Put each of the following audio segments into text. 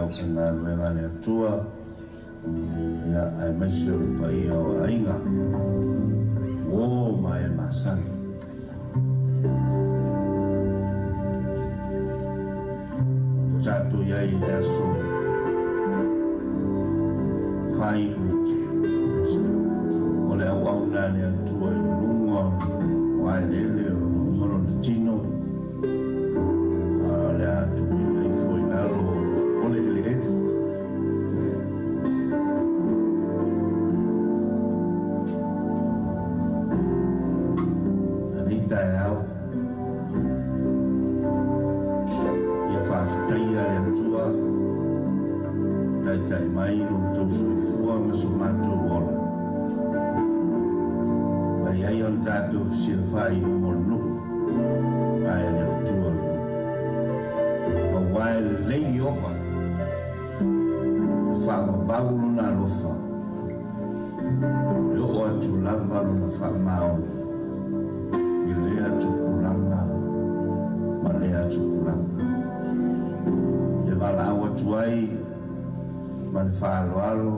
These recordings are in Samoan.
Aufaigaluega a le Atua, ia aemaise o le paia o aiga, uō ma e masani. Tatou i ai i le aso faaiu o le auauna a le Atua i luga o aeleele o lona lona tino, a o le a tuuina ifo i lalo o le eleele. Lenei taeao, ia faafetaia le Atua, taitai mai lo outou soifua ma so matou ola. Mai ai ona tatou fesilafai i luma o le nuu, ae le o tua le nuu. Aua e lelei Ieova, e faavavau lona alofa, e oo atu lava lona faamaoni i lea tupulaga ma lea tupulaga. E valaau atu ai ma le faaaloalo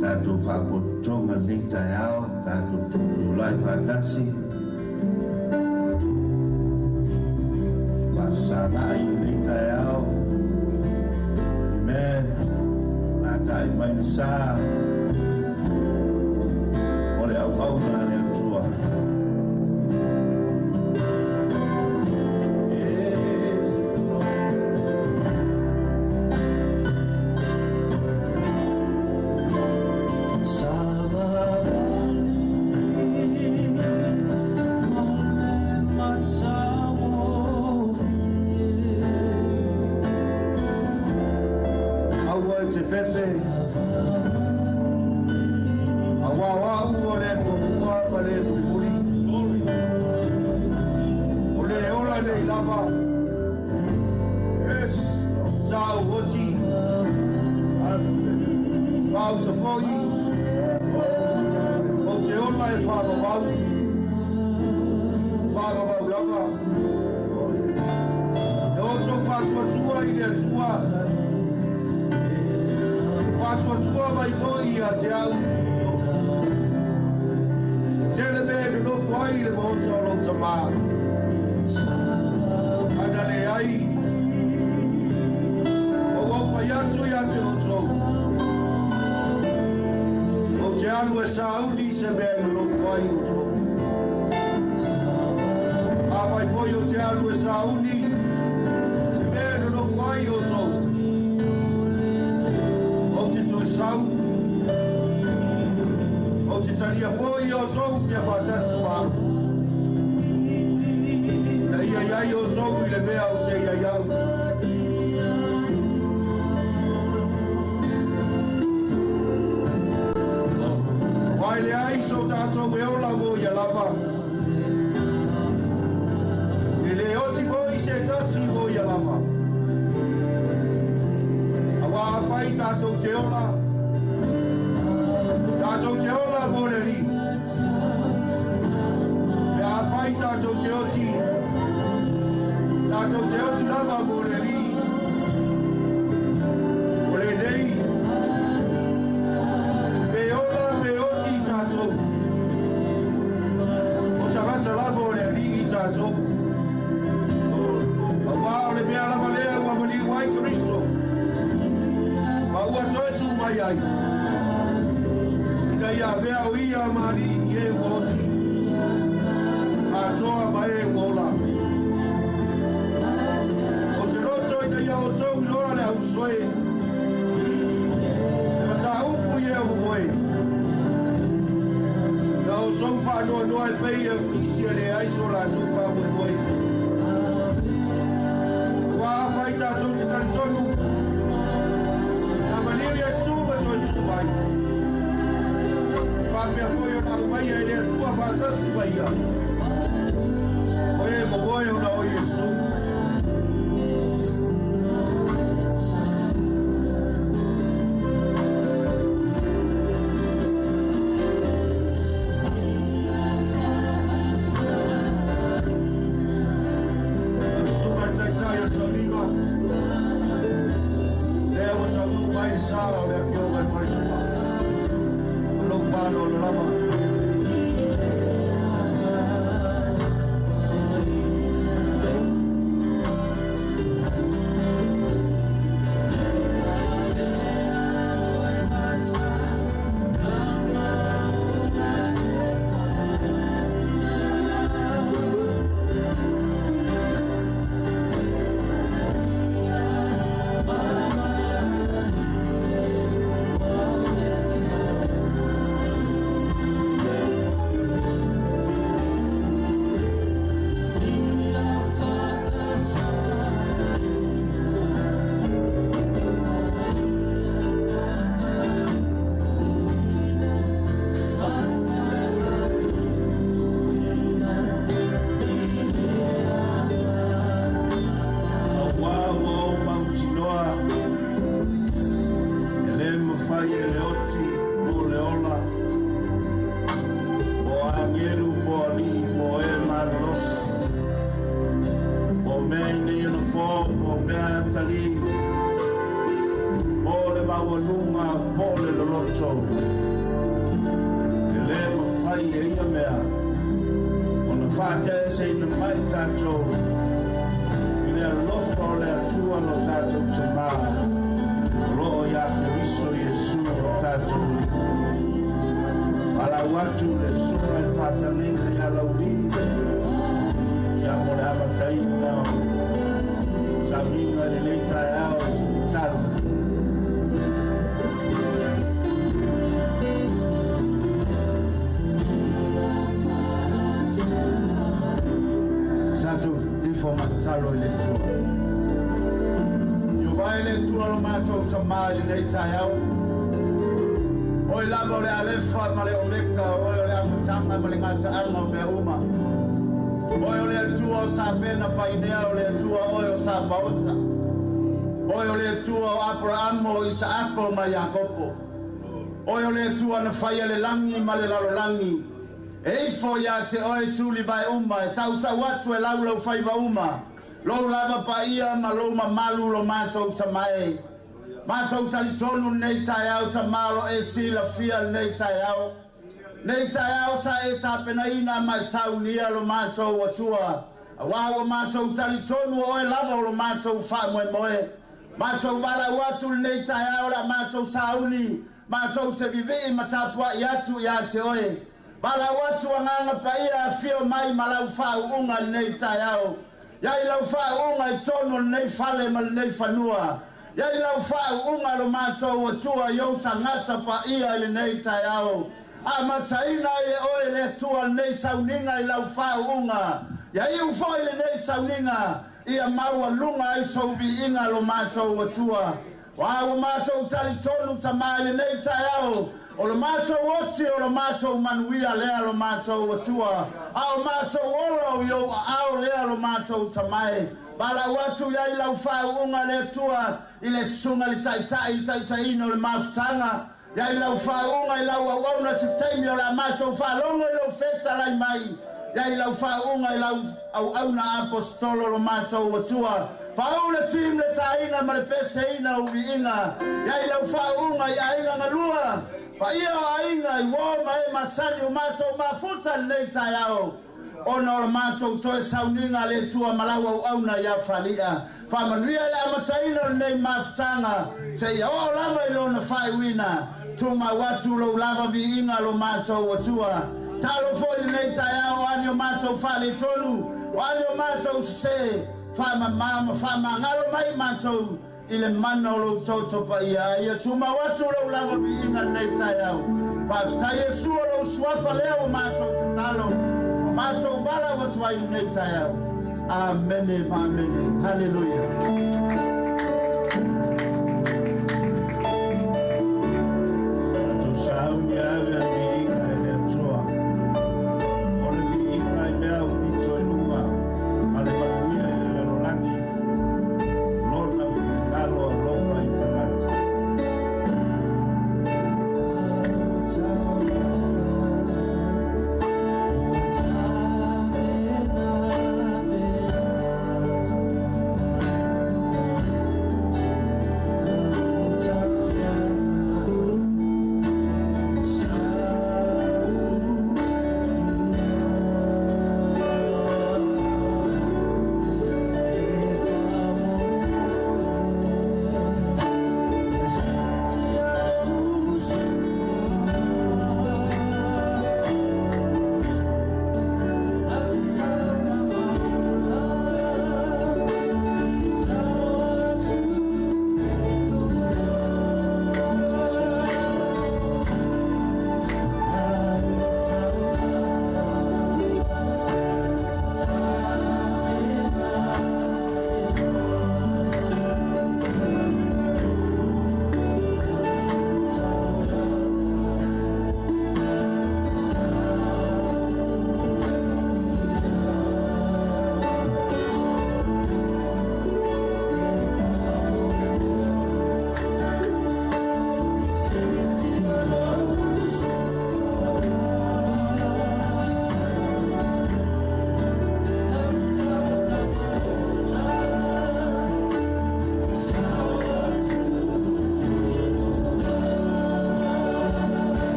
tatou faapotopotoga lenei taeao, tatou tutulai faatasi, faafesagai lenei taeao. Amen. Latai mai le sa o le auauna a le Atua. Yes. Savavali ma le matagofie. Aua e te fefe, aua o au o le muamua ma le mulimuli. O le ola nei lava. Yes. Sa ou oti. Ma ou te foi. Ou te ola e faavavau. Faavavau lava. E outou faatuatua i le Atua. Faatuatua mai foi ia te au. Tele mea e nonofo ai i le maota o lou tamā. Ana leai, ua ou fai atu ia te outou. Ou te alu e sauni se mea e nonofo ai outou. Afai foi ou te alu e sauni se mea e nonofo ai outou. Ou te toe sau. Ou te talia foi outou ia faatasi ma au. Na ia i ai outou i le mea ou te i ai au. Aua e leai so tatou e ola mo ia lava. E le oti foi se tasi mo ia lava. Aua afai tatou te ola, tatou te ola mo le Alii. Pe afai tatou te oti, tatou te oti lava mo le Alii. O lenei, pe ola pe oti tatou. O tagata lava o le Alii tatou. Aua o le mea lava lea ua maliu ai Keriso. Ma ua toe tu mai ai. Ina ia avea o ia ma Alii i e ua oti. Atoa ma e ua ola. Ou te loto ina ia outou iloa le ausoe. Le mataupu i e o momoe. Na outou faanoanoa e pei e isi e leai so latou faamoemoe. Aua afai tatou te talitonu, na maliu Iesu ma toe tu mai. E faapea foi ona aumaia e le Atua faatasi ma ia. O e momoe ona o Iesu. Lau Susuga i le Taitai o le Sauniga, mafai e le oti po le ola, po agelu po alii po e malolosi, po mea i nei ona po, po mea atalii, po le maualuga po le loloto. E lē mafai e ia mea ona fa'ataeseina mai tatou i le alofa o le Atua lo tatou Tamā o loo iā Keriso Iesu lo tatou Alii. Atu le susuga i le faafeagaiga ia Lauvi ia mo le amataina o sauniga i lenei taeao i se tatalo. Tatou ifo matalo i le Atua. Ieova e le Atua lo matou Tamā i lenei taeao. Oe lava o le Alefa ma le Omeka, oe o le amataga ma le gataaga o mea uma. Oe o le Atua o Sapena Painea, o le Atua oe o Sapaota. Oe o le Atua o Aperamo, o Isaako ma Iakopo. Oe o le Atua na faia le lagi ma le lalolagi. E ifo ia te oe tuli vae uma, e tautau atu e laulau faiva uma. Lou lava paia ma lou mamalu lo matou Tamā e. Matou talitonu nei taeao Tamā lo e silafia nei taeao. Nei taeao sa e tapenaina mai saunia lo matou Atua. Auā ua matou talitonu o oe lava o lo matou faamoemoe. Matou valaau atu lenei taeao la matou sauni. Matou te vivii ma tapuai atu ia te oe. Valaau atu Agaga Paia afio mai ma lau faauuga lenei taeao. Ia i lau faauuga i tonu o lenei fale ma lenei fanua. Ia i lau faauuga lo matou Atua i ou tagata paia i lenei taeao. Amataina ai e oe le Atua lenei sauniga i lau faauuga. Ia iu foi lenei sauniga ia maualuga ai sou viiga lo matou Atua. Ua ua matou talitonu Tamā i lenei taeao. O lo matou oti o lo matou manuia lea lo matou Atua. A o matou ola o i ou aao lea lo matou Tamā e. Valaau atu ia i lau faauuga le Atua i le susuga le taitai i le taitaiina o le mafutaga. Ia i lau faauuga i lau auauna se taimi o le a matou faalogo i lou fetalai mai. Ia i lau faauuga i lau auauna apostolo lo matou Atua. Faauu le team le taina ma le peseina o uiiga. Ia i lau faauuga i aiga galua. Paia o aiga i uō ma e masani o matou mafuta lenei taeao. Ona o le matou toe sauniga le Atua ma lau auauna ia Falia. Faamanuia le amataina o lenei mafutaga. Seia oo lava i lona faaiuina. Tumau atu lou lava viiga lo matou Atua. Talo foi lenei taeao o ani o matou faaletonu. O ani o matou sesē. Faamamā ma faamagalo mai matou i le mana o lou toto paia. Ia tumau atu lou lava viiga lenei taeao. Faafetai Iesu o lou suafa lea ua matou tatalo. O matou valaau atu ai lenei taeao. Amene ma amene. Haleluia. Tatou sauni ave a viiga i le Atua. O le viiga i mea upito i luga ma le manuia i le lalolagi. Lona finagalo alofa i tagata.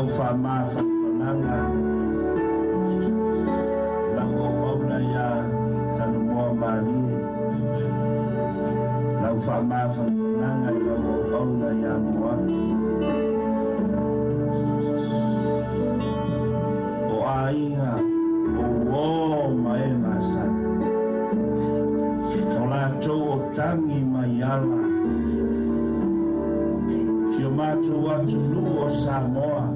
Lau faamafanafanaga lau auauna iā Tanumoa Malie. Lau faamafanafanaga i lau auauna iā Moapi. O aiga o uō ma e masani. O latou o tagi mai ala. Si o matou atunuu o Samoa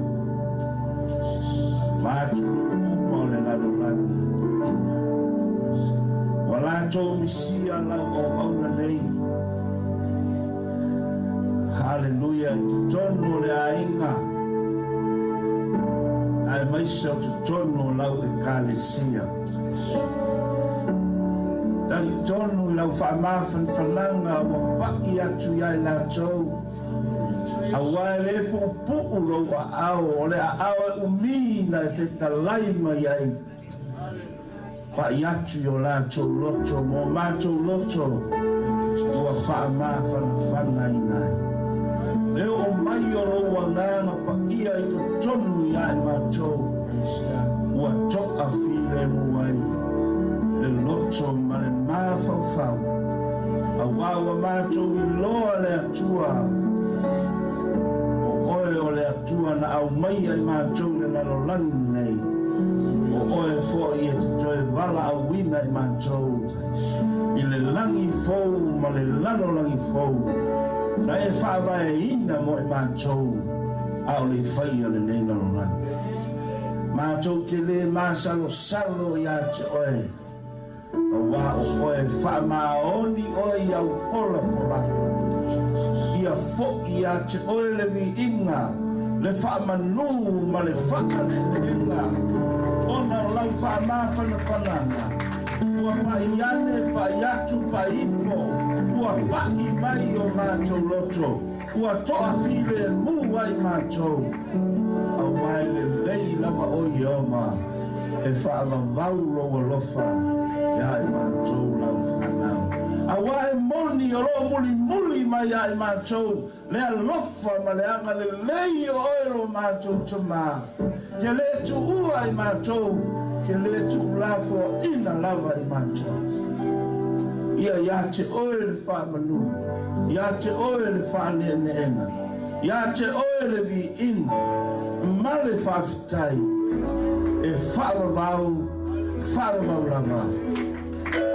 ma atunuu uma o le lalolagi. Ua latou misia lau auauna nei. Haleluia i totonu o le aiga aemaise o totonu o lau Ekalesia. Talitonu i lau faamafanafanaga ua pa'i atu iā i latou, auā e lē pu'upu'u lou aao, o le aao e umī na e fetalai mai ai. Pa'i atu i o latou loto ma o matou loto ua faamafanafanaina ai le oo mai o lou agaga paia i totonu iā i matou ua to'afilemu ai le loto ma le mafaufau, auā ua matou iloa le Atua, o oe o le Atua na aumaia i matou i le lalolagi lenei, o oe fo'i e te toe valaauina i matou i le lagi fou ma le lalolagi fou na e faavaeina mo i matou a o le i faia lenei lalolagi. Matou te lē masalosalo iā te oe, auā o oe e faamaoni oe i au folafolaga. Ia fo'i iā te oe le viiga, le faamanū ma le faaeleeleega, ona o lau faamafanafanaga ua pa'i ane, pa'i atu, pa'i ifo, ua pa'i mai i o matou loto, ua toafilemu ai matou, auā e lelei lava oe Ieova e faavavau lou alofa iā i matou lau fanau. Auā e moni o lo o mulimuli mai iā i matou le alofa ma le agalelei o oe lo matou Tamā. Te lē tuua i matou, te lē tuulafoaina lava i matou. Ia iā te oe le faamanu, iā te oe le faaneeneega, iā te oe le viiga ma le faafetai e faavavau, faavavau lava.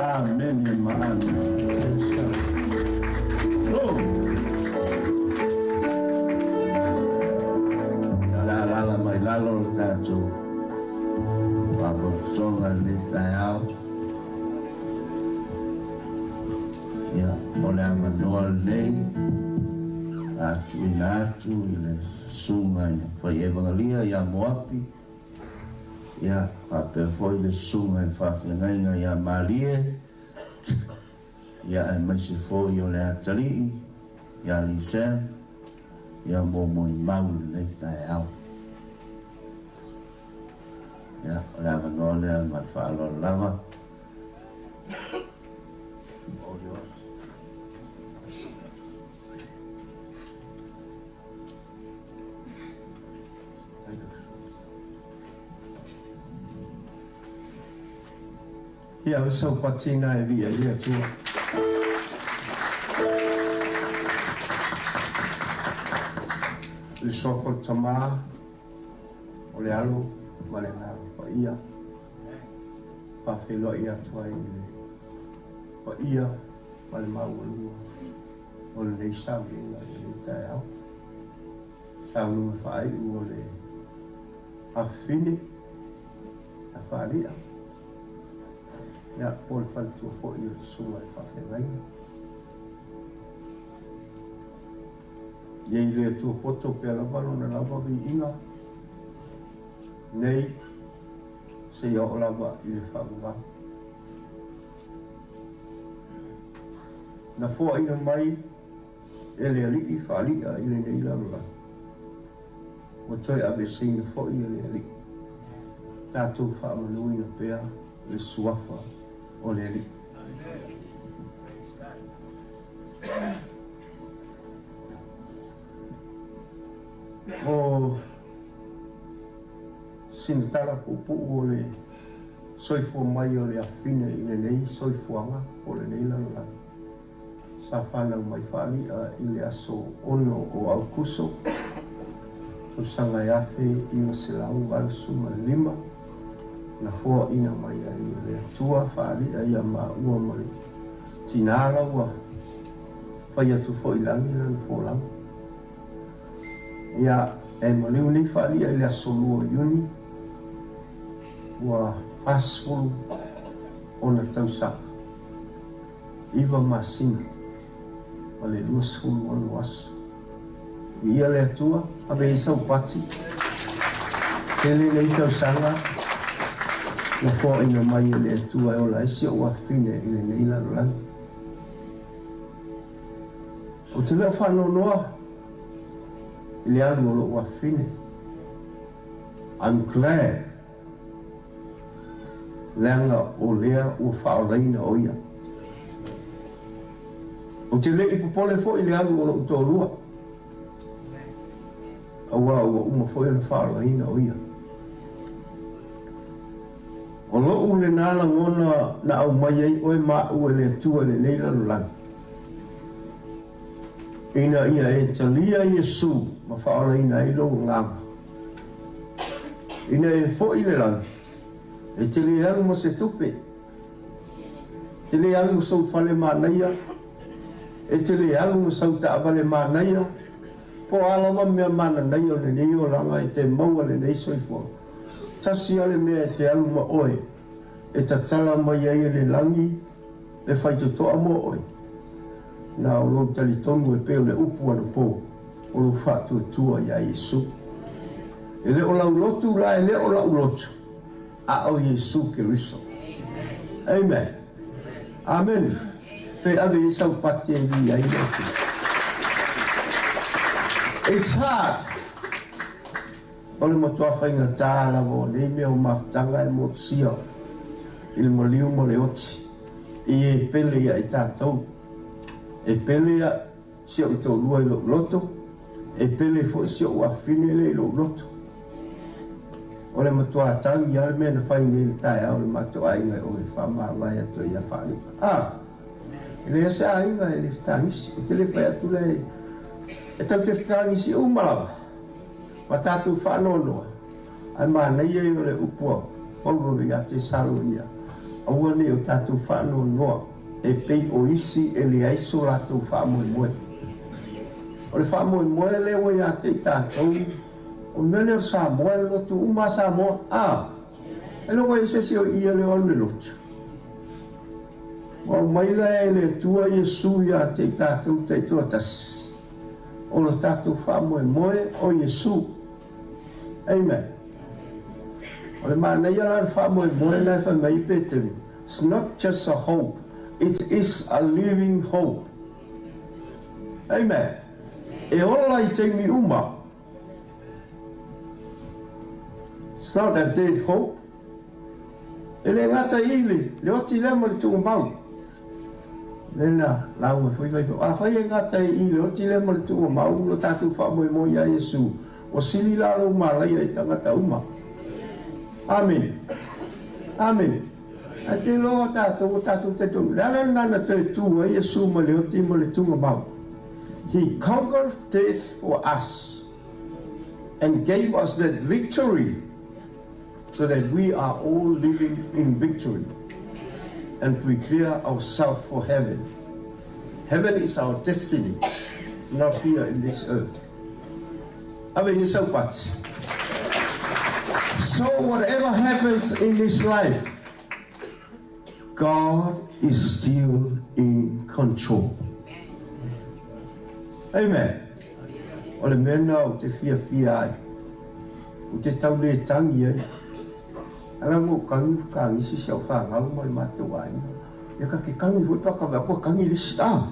Amene ma amene. Praise God. Glory. Ia o le a alaala mai lalo le tatou Faalapotopotoga i lenei taeao. Ia, o le avanoa lenei a tuuina atu i le Susuga i le Pai Evagalia ia Moapi, ia, faapea foi le Susuga i le Faafeagaiga ia Malie, ia, aemaise foi o le Atalii ia Lisem, ia mo molimau i lenei taeao. Ia, o le avanoa lea ma le faaaloalo lava. All yours. Ia, o sau patina e viia i le Atua. I le suafa o le Tama, o le Alo ma le Agaga Paia. Faafeiloai atu ai i le paia ma le maualuga o lenei sauliga i lenei taeao. Saunoa faaiu o le afafine a Faali'a, ia, po o le faletua foi o le Susuga i le Faafeagaiga. Ia i le Atua poto pea lava lona lava viiga nei seia oo lava i le faavavau. Na foaina mai e le Alii Faali'a i lenei lalolagi, ua toe aveeseina foi e le Alii. Tatou faamanuina pea le suafa o le Alii. O Sina tala puupuu o le soifua mai o le afine i lenei soifuaga po o lenei lalolagi. Sa fanau mai Faali'a i le aso 6 o Aukuso, tausaga e 1985, na foaina mai ai e le Atua Faali'a ia maua ma le tinā la ua fai atu foi i lagi lana folauga. Ia, e maliu nei Faali'a i le aso 2 o Iuni, ua 40 ona tausaga, 9 masina ma le 26 aso. Viia le Atua, ave i sau pati. Tele nei tausaga na foaina mai e le Atua e ola ai si ou afine i lenei lalolagi. Ou te le o faanoanoa i le alu o lou afine. I'm glad leaga o lea ua faaolaina o ia. Ou te le i popole foi i le alu o lou toalua, auā ua uma foi ona faaolaina o ia. O lou lenā lagona na aumai ai oe ma au e le Atua i lenei lalolagi, ina ia e talia Iesu ma faaolaina ai lou agaga. Ina e foi i le lagi, e te le alu ma se tupe, e te le alu ma sou fale manaia, e te le alu ma sau taavale manaia, po o a lava mea mananaia o lenei olaga e te maua lenei soifuaga. Tasi lava le mea e te alu ma oe, e tatala mai ai e le lagi le faitotoa mo oe, na o lou talitonu e pei o le upu anapo o lou faatuatua iā Iesu. E le o lau lotu la, e le o la'u lotu, a o Iesu Keriso. Amen. Amene. Toe ave i ai sau pati e viia ai le Atua. It's hard. O le matua faigata lava o nei mea o mafutaga e motusia i le maliu ma le oti i e pele ia i tatou. E pele ia si ou toalua i lou loto, e pele foi si ou afafine lea i lou loto. O le matua tagi lava le mea na fai nei i le taeao i le matou aiga e oe e faamavae atu ai ia Faaliga. A! E leai se aiga e le fetagisi. Ou te le fai atu lea e tatou te fetagisi uma lava ma tatou faanoanoa, ae manaia ia o le upu a Paulo ia Tesalonia, aua ne i o tatou faanoanoa e pei o isi e leai so latou faamoemoe. O le faamoemoe lea ua ia te i tatou, o le mea lea o le Samoa, e lotu uma lava Samoa. A! E le o i ai se isi o ia lea o alu i le lotu. Ua aumai la e le Atua Iesu ia te i tatou taitoatasi. O lo tatou faamoemoe o Iesu. Amen. O le manaia la o le faamoemoe lena e fai mai ai Peteru, It's not just a hope, it is a living hope. Amen. E ola i taimi uma. It's not a dead hope. E le gata i le, le oti lea ma le tuumau. Lena lauga foi fai foi. Afai e gata i le oti lea ma le tuumau lo tatou faamoemoe ia Iesu, ua sili la lou malaia i tagata uma. Amene. Amene. Ae te iloa tatou, ua tatou talitonu, le ala lena na toe tu ai Iesu ma le oti ma le tuumau. He conquered death for us and gave us that victory so that we are all living in victory and prepare ourselves for heaven. Heaven is our destiny. It's not here in this earth. Ave i sau pati. So whatever happens in this life, God is still in control. Amen. O le mea lena ou te fiafia ai, ou te tau le tangi ai. Ala mo kangi whakaangisi si au whanau ma le matou aiga. Ia ka ke kangi foi pa ka vea kua kangi le isi. Ah!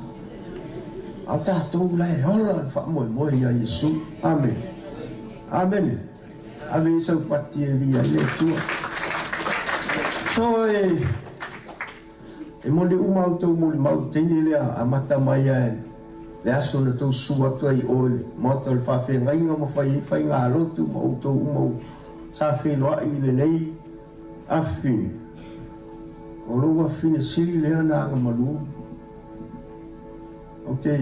A tatou la e ola le faamoemoe ia Iesu. Amen. Amen. Ave i sau pati e via i le Atua. So e, e moni uma outou molimau i teine lea amata mai ae le aso na tou susu atu ai i o i le maota o le faafeagaiga ma fai ai faigalotu ma outou uma u. Sa feiloai i lenei afafine, o lou afafine sili lea na agamalu. Ou te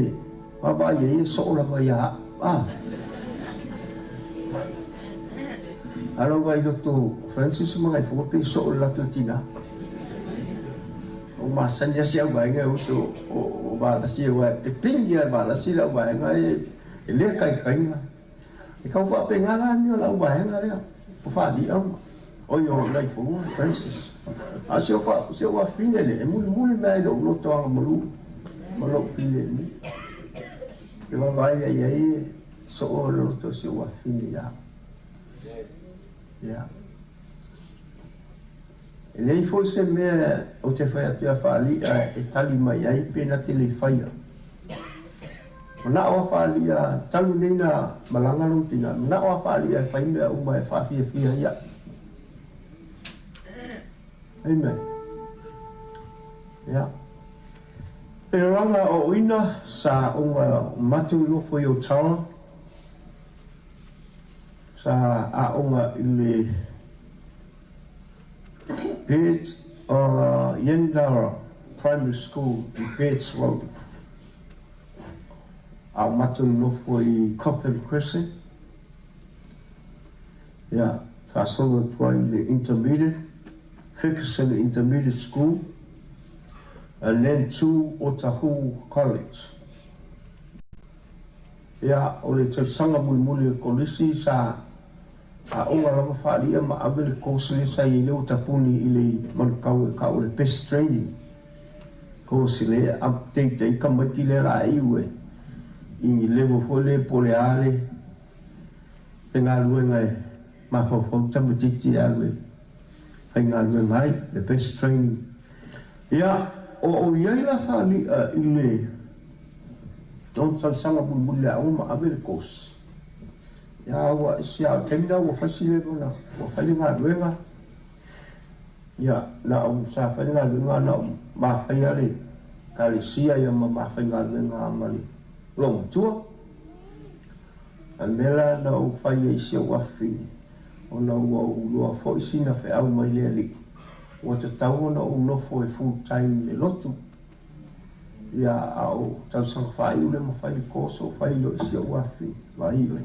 vaavaai i ai e soo lava ia au. Ah. A lau vaai loto Francis ma Gaifoga pe soo le latou tina. O masani lava si au vaega e uso o Valasi aua e pepeni lava e Valasi lau vaega e le kaikaiga. E tau faapena la amio lau vaega lea o Faali'a ma oi o Laifolua Francis. A o si ou si ou afafine lea e mulimuli mai lava i lou loto agamalu ma lou filemu. Ou te vaavaai lava i ai e soo le loto o si ou afafine ia au. Ia. E leai foi se mea ou te fai atu ia Faali'a e tali mai ai pe na te le faia. Mana'o a Faali'a talu nei na malaga lou tina, mana'o a Faali'a e fai mea uma e faafiafia ai a'u. Amen. Ia. E lalaga aoaoina sa aoga o matou nofo i Otawa, sa aoga i le Bairds, Yendara Primary School i Bairds Road. A o matou nofo i Cobham Crescent, ia, faasolo atu ai i le Intermediate, Ferguson Intermediate School, and then to Otahuhu College. Ia, o le tausaga mulimuli o le kolisi sa aoga lava faali'a ma ave le course lea sa i ai lea ua tapuni i le Manukau e kau o le Best Training Course lea e update ai tamaiti lea la iu e i ni level foi lea po o le a le le galuega e mafaufau tamaitiiti e alu e faigaluega ai, le Best Training. Ia, o o i ai la faali'a i le tausaga mulimuli le aoga ma ave le course. Ia ua ese a o le taimi lena ua fai si level na ua fai le galuega. Ia na ou sa fai le galuega na ou mafaia le ekalesia ia ma mafaigaluega ma le loomatua. A le mea la na ou fai ai i si ou afafine ona ua ou iloa foi sina feau mai le Alii ua tatau ona ou nofo e full time i le lotu. Ia, a o tausaga faaiu lea ma fai le course o fai loa i si ou afifio, vaai oe,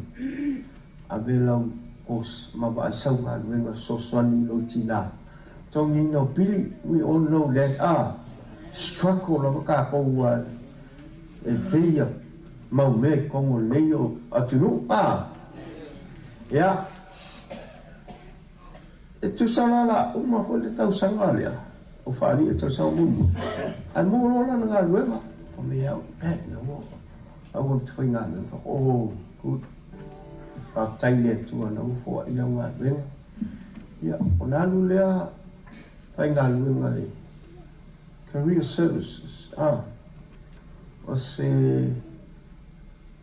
ave lau course ma vaai sau galuega fesoasoani i lou tina. Togiina o pili, we all know that a struggle lava tatou a e pay a mau mea i totonu o lenei o atunuu a. Ia, E tusa la la uma foi le tausaga lea o Faali e tausaga muamua, ae maua loa lana galuega. Fai mai au, Dad, na ua aua ou te faigaluega. Fai atu, Oh, good. Faafetai i le Atua na ua foai lau galuega. Ia, ona alu lea faigaluega le Career Services, ah, o se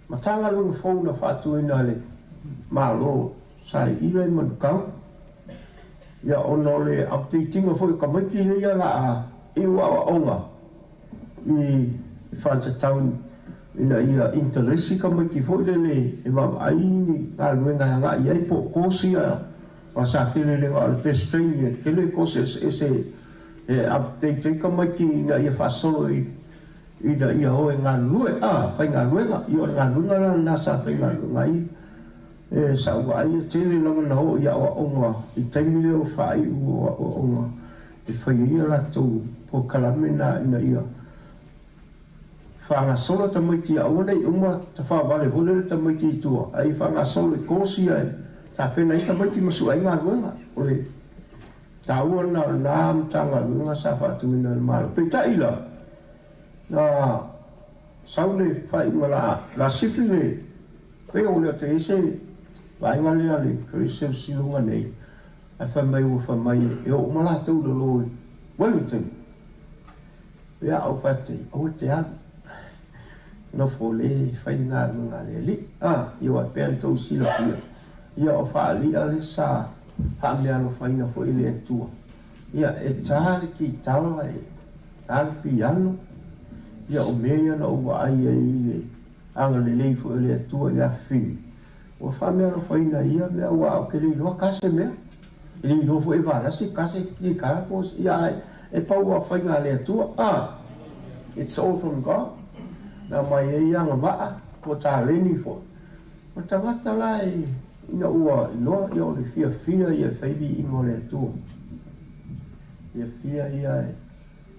Matagaluega fou na faatuina e le Malo sa i ila i Manukau, ia ona o le update ina foi o tamaiti ia la a iu aoaoga i faatatau ina ia interesi tamaiti foi lele e vaavaai ni galuega e agai i ai po o course ia aua sa tele le na o le best training e tele course eseese e update ai tamaiti ina ia faasolo i ina ia o e galulue a faigaluega ia o le galuega la lena sa faigaluega ai E sa ou vaai e tele lava na oo i aoaoga i taimi lea ua faaiu o aoaoga e fai ai a latou polokalame na ina ia faagasolo tamaiti ia aua nei uma tafaavale foi lele tamaiti i tua ae ia faagasolo i course ia e tapena ai tamaiti ma sue ai galuega. O le taua lena o lena Matagaluega sa faatuina e le Malo. Peitai la, na sau le faaiuga la la sifi le Pei o le atu i se vaega lea le Career i luga nei, ae fai mai ua fai mai e oo uma latou i lalo i Wellington. Ia, ou fai atu i ai, aua e te alu. Nofo le fai le galuega a le alii. A, ia aua e pei ona outou silafia, ia o Faali'a le sa faameaalofaina foi e le Atua. Ia, e ta le kitara, e ta le piano, ia o mea ia na ou vaai ai i le agalelei foi o le Atua i le afifine. Ua faameaalofaina i ia mea aua ou te le iloa ka se mea. E le iloa foi e Valasi ka se kikala po o se, ia ae e pau lava o faiga a le Atua. A! It's all from God. Na aumai ai agavaa po o taleni foi. O le tagata la e, ina ua iloa, ia o le fiafia ia e fai viiga o le Atua. Fiafia ia e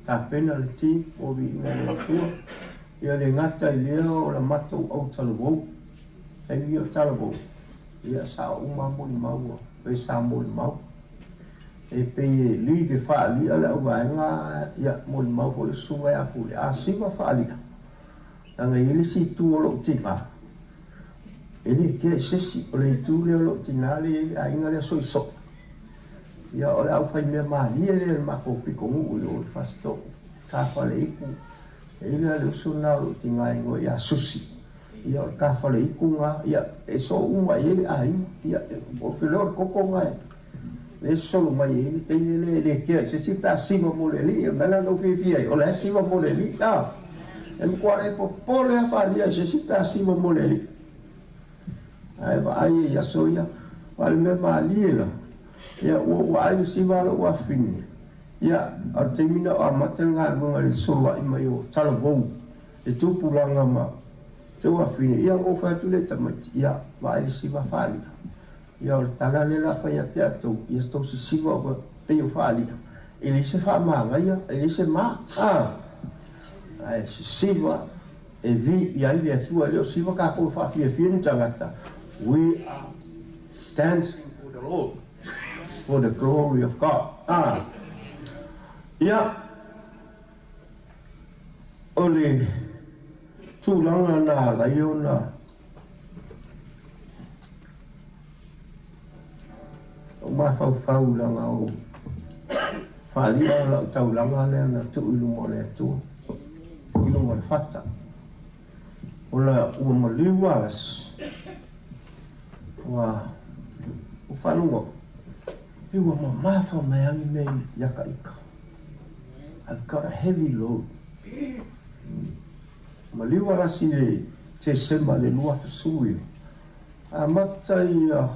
tapena le team mo viiga o le Atua. Ia le gata i lea o la matou autalavou. Taimi o talavou, ia sa uma molimau ua e sa molimau. E pei e lead e faaalia le auvaega, ia molimau foi le susuga ia Pule, a siva faaalia. Leaga e i ai le isi itu o lou tina, e le kea i se isi, o le itu lea o lou tina lea e i ai le aiga lea soisoi. Ia o le aufaimea malie lea i le matou pitonuu i o i Fasitoo, Tafaleitu. E i ai la le uso lena o lou tina e igoa ia Susi. Ia o le Tafaleitu lena, ia e soo uma i ai le aiga. Ia ou te iloa o le toto lena e sosolo mai ai le teine lea e le kea i se isi pe a siva mo le alii. O le mea lena na ou fiafia ai, o la e siva mo le alii. A! E matua le popole lava faaalia i se isi pe a siva mo le alii. Ae vaai ai i aso ia, aua o le mea malie la, ia ua ou vaai i le siva a lou afafine, ia a o le taimi na o amata le galuega i le soloai mai o talavou i tupulaga ma si ou afafine, ia ona ou fai atu lea i tamaiti, ia vaai le siva faali'a. Ia o le tala lea la fai atu ia tou, ia tou sisiva ua pei o faali'a, e leai se faamagaia, e leai se ma, a! Ae sisiva e viia ai le Atua, e le o siva tatou e faafiafia ni tagata, we are dancing for the Lord, for the glory of God, a! Ia, o le tulaga na ala ai ona ou mafaufau leaga o faali'a lau taulaga lea na tuu i luma o le Atua, tuu i luma o le fata, ona ua maliu alasi, ua ou faalogo atu, pei ua mamafa mai lava ni mea ia ka ika. I've got a heavy load. Maliu alasi i le Tesema i le 2019, amata ia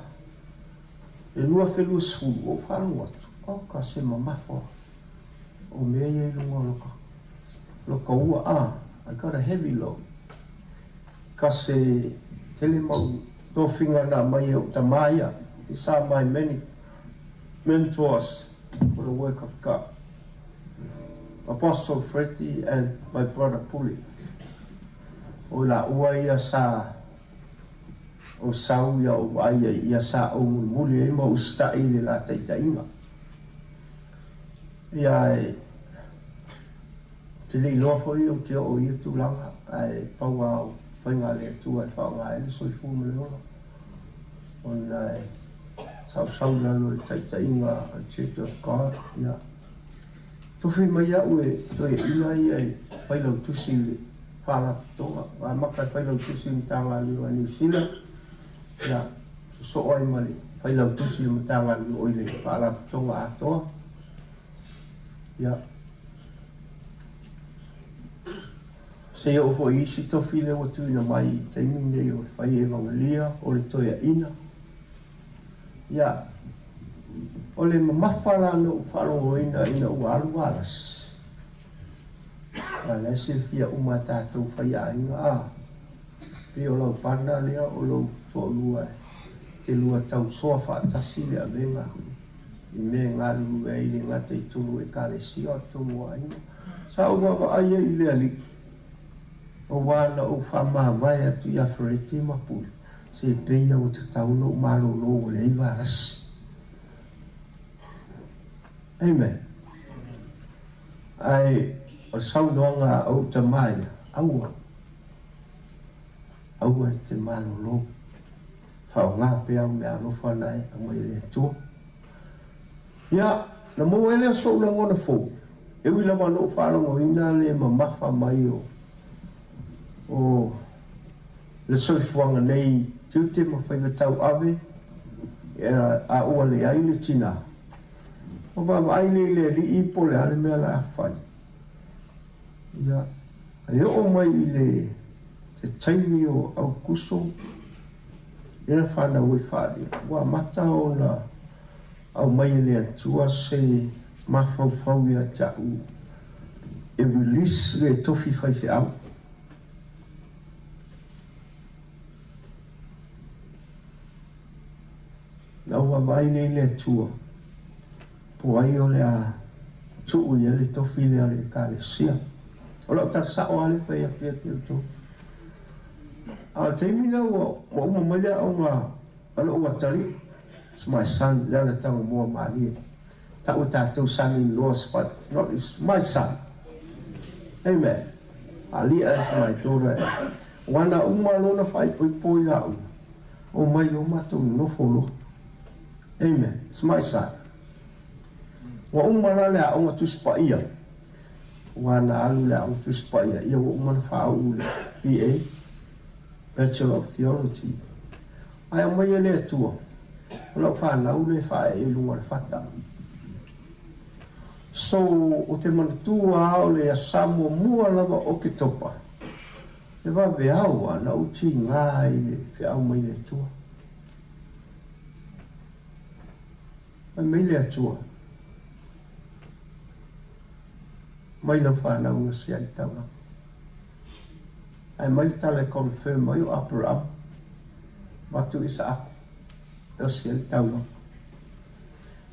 le 2020, ua ou faalogo atu, oka se mamafa o mea ia i luga o loka ua, a, I got a heavy load. Ka se tele mau tofiga na aumai e ou tama ia, these are my many mentors for the work of God. Apostle Freddie and my brother Pule. O i laua ia sa ou sau ia ou vaai ai ia sa ou mulimuli ai ma ou usitai i le la taitaiga. Ia e te le iloa foi ou te oo i ia tulaga ae pau lava o faiga a le Atua e faaaoga ai le soifua ma le ola ona e sausau i lalo o le taitaiga a le Church of God. Ia tofi mai au e toeaiina ia e failautusi i le Faalapotopotoga, ua amata e failautusi i le Matagaluega a Niu Sila, ia, sosoo ai ma le failautusi i le Matagaluega, oi le Faalapotopotoga atoa. Ia, seia oo foi i isi tofi lea ua tuuina mai i taimi nei o le fai evangelia, o le toeaina. Ia, o le mamafa la na ou faalogoina ina ua alu alasi, A la e silafia uma e tatou faiaaiga, a, pei o lau partner lea o lou toalua e te lua tausoa faatasi le avega i mea e galulue ai le gata i totonu o Ekalesia o totonu o aiga. Sa ou vaavaai ai i le Alii, aua na ou faamavae atu ia Fereti ma Pule, se pei a ua tatau ona ou malolo ua leai valasi. Amen. Ae o le saunoaga a ou tama ia, Aua, aua e te malolo, faaaoga pea au meaalofa na e aumai e le Atua. Ia, na maua ai lea so'u lagona fou, e ui lava na ou faalogoina le mamafa mai o, o le soifuaga nei tiute ma faiva tauave, a ua leai le tinā. Ua vaavaai lea i le alii po o le a le mea la a fai. Ia, e oo mai i le te taimi o Aukuso Lea na fanau ai Faalia, ua amata ona aumai e le Atua se mafaufau ia te a'u e release le tofi faifeau. Na ou vaavaai lea i le Atua, po o ai o le a tuu i ai le tofi lea o le Ekalesia. O lau tala sa'o lava lea e fai atu ia te outou. A o le taimi lea ua uma mai le aoga a lou atalii, it's my son, le ala Tagomoa Malie. Tau e tatou son in laws, but it's not, it's my son. Amen. Alia is my daughter. Ua na uma lona faaipoipo i lau, o mai o matou nonofo loa. Amen. It's my son. Ua uma la le aoga Tusi Paia. Ua na alu le aoga Tusi Paia. Ia ua uma na faauu le BA, Bachelor of Theology. Ae aumai e le Atua, o lau fanau le faaee i luga o le fata. So, ou te manatua lava o le aso muamua lava o Oketopa, le vaveao lava na ou tiga ai i le feau mai le Atua. Fai mai le Atua, mai lau fanau gasia i le taulaga. Ae mai le tala e confirm ai o Aperahama, avatu Isaako e osi ai le taulaga.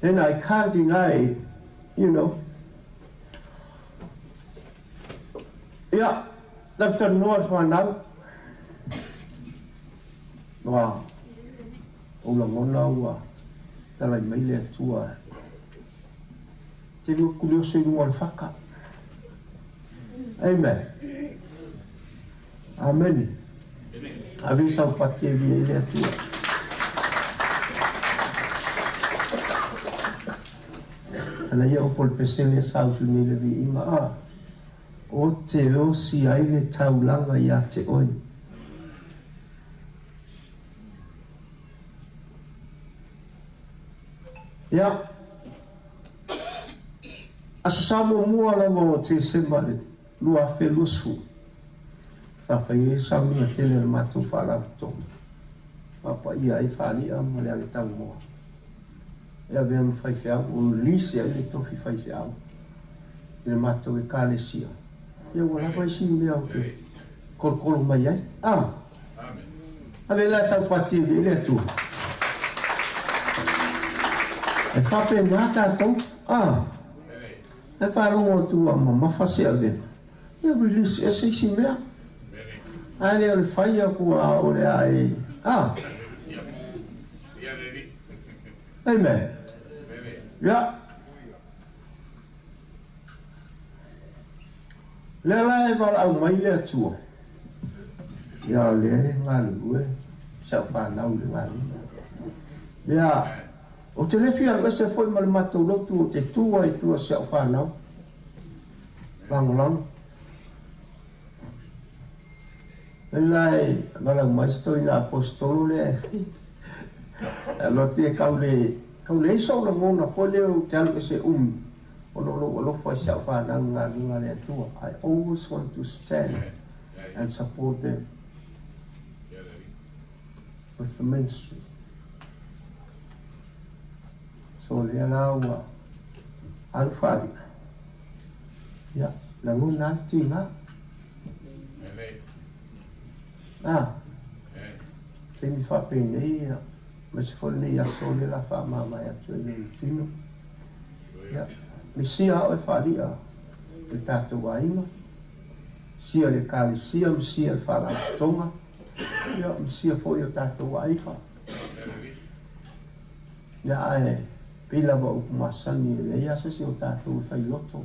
Then I can't deny, you know. Ia, talatalanoa le fanau, ua ou lagona ua talai mai le Atua. Te lua kulioso i luga o le faka. Amen. Amene. Ave sau pati e via i le Atua. Ana ia o pole pesele sa usu nei le viiga a. O te osi ai le taulaga ia te oe. Ia. Aso Sa muamua lava o Tesema i le 2020, sa fai ai sauniga tele a le matou Faalapotopotoga, papaia ai Faali'a ma le Aletagomoa e avea ma faifeau, o release ai le tofi faifeau i le matou Ekalesia. Ia ua lava isi mea ou te kolokolo mai ai. A! Ave la sau pati e le Atua. E faapena tatou. A! E faalogo atu ua mamafa se avega, ia release ese isi mea. Ae le o le fai aku a o le a e... A! Amen. Ia. Lea la e valaau mai le Atua, ia o lea e galulue si au fanau i le galuega. Ia, ou te le fia alu ese foi ma le matou lotu, ou te tu ai i tua si au fanau, lagolago. Lea la e valaau mai si toeaina aposetolo lea, e alu atu ia tau le, tau leai sou lagona foi lea ou te alu ese umi. Ona o lou alofa i si au fanau i galuega a le Atua. I always want to stand and support them with the ministry. So lea la ua alu faali'a. Ia, lagona lava le tiga. Ah, taimi faapenei, ia, aemaise foi lenei aso lea o le a faamavae atu ai lou tino. Ia, misia oe faali'a i le tatou aiga, misia le Ekalesia, misia le Faalapotopotoga, ia, misia foi o tatou aiga. Ia, ae pei lava o upu masani e leai lava se isi o tatou e fai loto.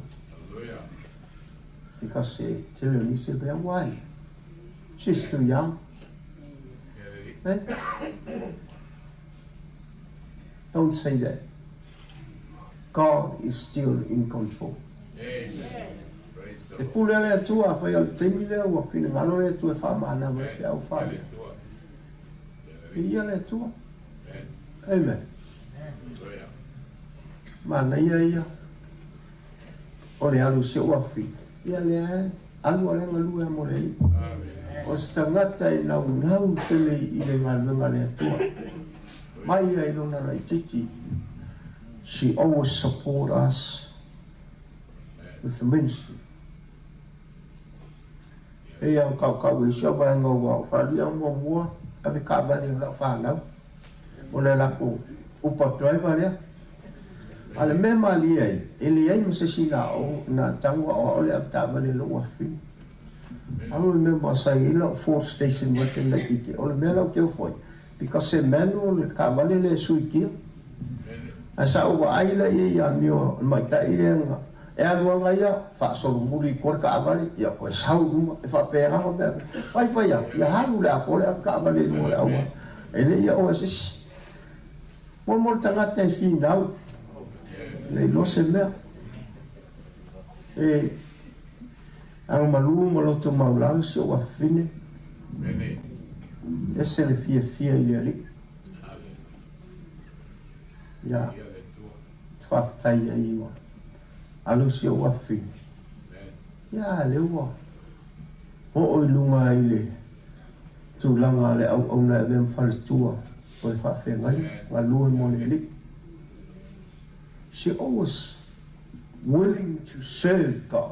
Because e tele o nisi e pea, why? She's too young. Eh? Don't say that. God is still in control. E pule a le Atua, afai o le taimi lea ua finagalo le Atua e faamānava ai feau faale. E ia le Atua. Amen. Manaia ia o le alu i si ou afafine. Ia lea e alu a lea galue a mo le Alii. O se tagata e naunau tele i le galuega a le Atua. Mai ia i lona laitiiti, she always support us with the ministry. E ia kaukau e si au vaega ua o faali'a muamua ave taavale o lau fanau. O le latou Uber driver lea. A o le mea malie ai, e leai ma se isi na o na tago a o a'o le avetaavale i lou afafine. I remember sa i ai lau Ford Station Wagon laitiiti, o le mea la ou te ofo ai, because e manual le taavale lea e sui kia. Ae sa ou vaai la i ai i amio a le maita'i lea na e alu lava ia faasolomuli i tua le taavale, ia toe sau i luma, e faapena ona mea fai fai atu, ia alu le atoa le avetaavale i luga o le auala, e le i aoa e se isi. Mo mo le tagata e finau, e le iloa se mea. E agamalu ma loto maulalo si ou afafine, ese le fiafia i le Alii. Ia, faafetai ai ua alu si ou afafine. Ia, lea ua oo i luga i le tulaga a le auauna e avea ma faletua o le faafeagaiga, galue mo le Alii. She always willing to serve God.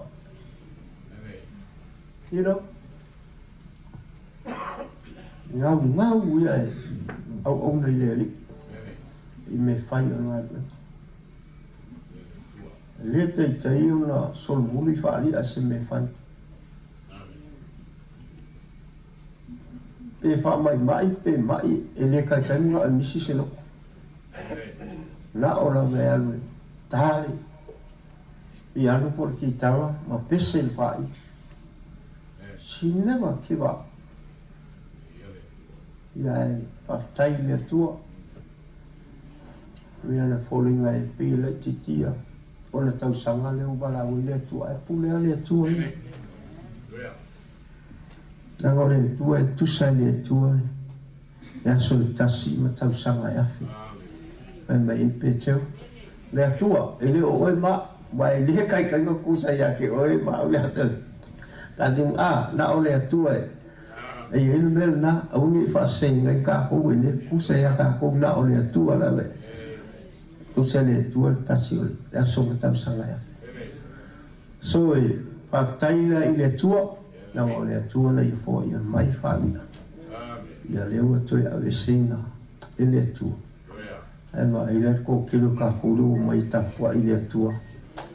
You know? Gaugau ia e auauna i le Alii i mea fai o le galuega. E le taitai ona solomuli faali'a se mea fai. Pe faamaimai pe ma'i e le taitai mana'o e misi se loto. Na'o lava e alu e ta le piano po o le kitara ma pese le faaili. She never give up. Ia e faafetai i le Atua. Ia le foliga e pei e laitiiti ona tausaga lea ua valaau ai le Atua, ae pule lava le Atua ia. Leaga o le Atua e tusa i le Atua le aso e tasi ma tausaga e afe. Fai mai ai Petero, Le Atua, e le o oe ma, ma e le kaikaina kusa ia ke oe ma au le aso tasi, a, na o le Atua e. E i ai le mea lena, aua ne i faaseseiga ai kākou, e le kusa iā kākou, na o le Atua lava e tusa i le Atua le tasi o le aso ma tausaga e afe. So e faafetai la i le Atua, leaga o le Atua na ia foaia mai faaliga. Ia lea ua toe aveeseina e le Atua. Ae vaai la le toatele o tatou lea ua omai e tapuai i le Atua,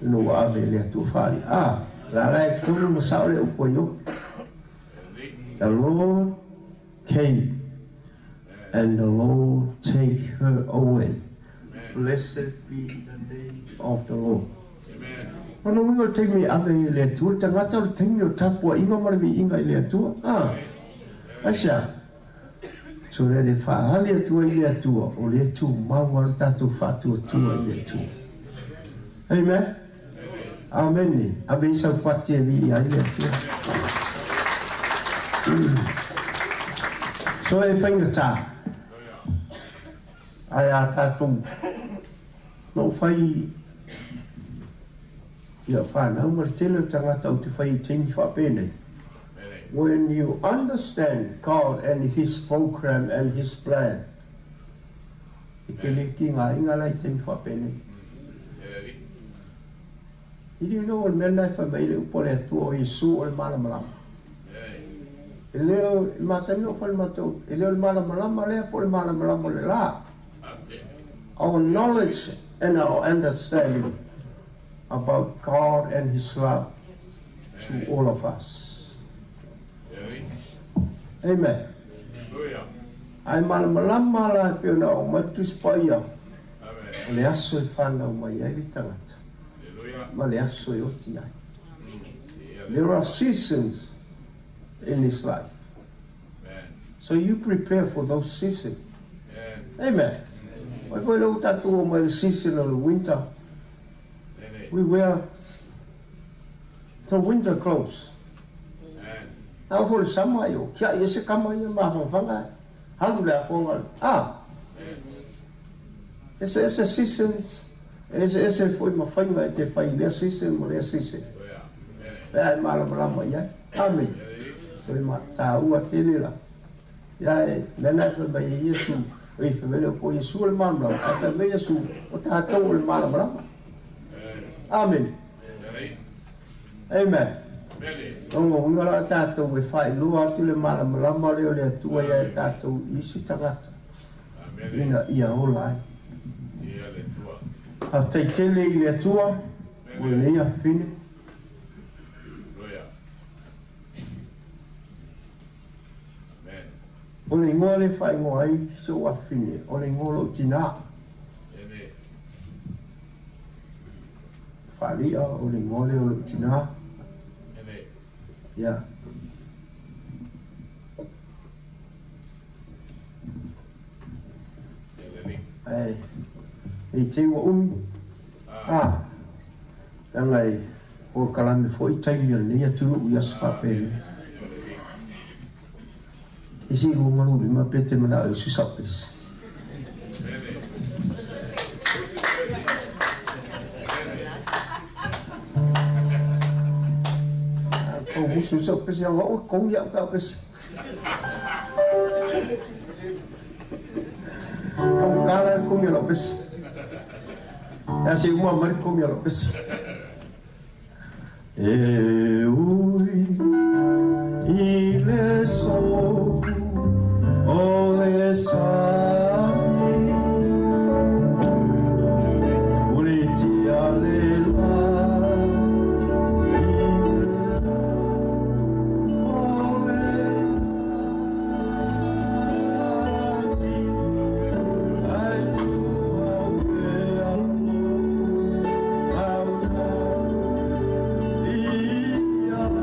ina ua ave e le Atua faaliga. A, la la e tonu ma sao le upu a Iobo. The Lord came and the Lord take her away. Blessed be the name of the Lord. O lona uiga o le taimi e ave ai e le Atua le tagata, o le taimi o le tapuaiga ma le viiga i le Atua. A, aisea? So that e faaali atu ai le Atua, o lea e tumau lava le tatou faatuatua i le Atua. Amen? Amene. Ave i sau pati e viia ai le Atua. So e faigata. Ae a tatou na ou fai i au whanau ma le tele o tagata ou te fai i taimi faapenei. When you understand God and His program and His plan, e te le ki ngā inga la i taimi faapenei. Did you know o le mea lena e fai mai ai le upu a le Atua o Iesu o le malamalama? E le o, e masani ona fai le matou, e le o le malamalama lea po o le malamalama o le la. Our knowledge and our understanding about God and His love to all of us. Amen. Ae malamalama la e pei ona oo mai le Tusi Paia, o le aso e fanau mai ai le tagata ma le aso e oti ai. There are seasons in this life. So you prepare for those seasons. Amen. Oi foi lea ua tatou oo mai le season o le winter. We wear the winter clothes. A oo foi le summer, io, tiai ese kama ia mafangafaga e. Alu le akoga, a! Eseese seasons, e eseese foi ma faiga e te fai i lea season ma lea season. Pe a e malamalama i ai. Amene. Toe matāua tele la. Ia e mea na e fai mai ai Iesu, oi fai mai le po Iesu o le malamalama, ae fai mai Iesu o tatou o le malamalama. Amene. Amen. O lona uiga la o tatou e faailoa atu le malamalama lea o le Atua ia i tatou i isi tagata ina ia ola ai. Faafetai tele i le Atua mo lenei afafine. O le igoa lea e faaigoa ai si ou afafine, o le igoa o lou tinā. Faali'a o le igoa lea o lou tinā. Ia. Ae, i te ua umi, a, leaga e polokalame foi taimi o lenei atunuu i aso faapenei. E se i 25 pe te manao e usu sau pese. Kou musu sau pese anga o kou ia au pese. Kau kala le komi o lau pese. Ia se uma mai le komi o lau pese. E ui i le sou o le sami, Pulitia le lagi o le lagi, Ai tumau pea lou auna ia.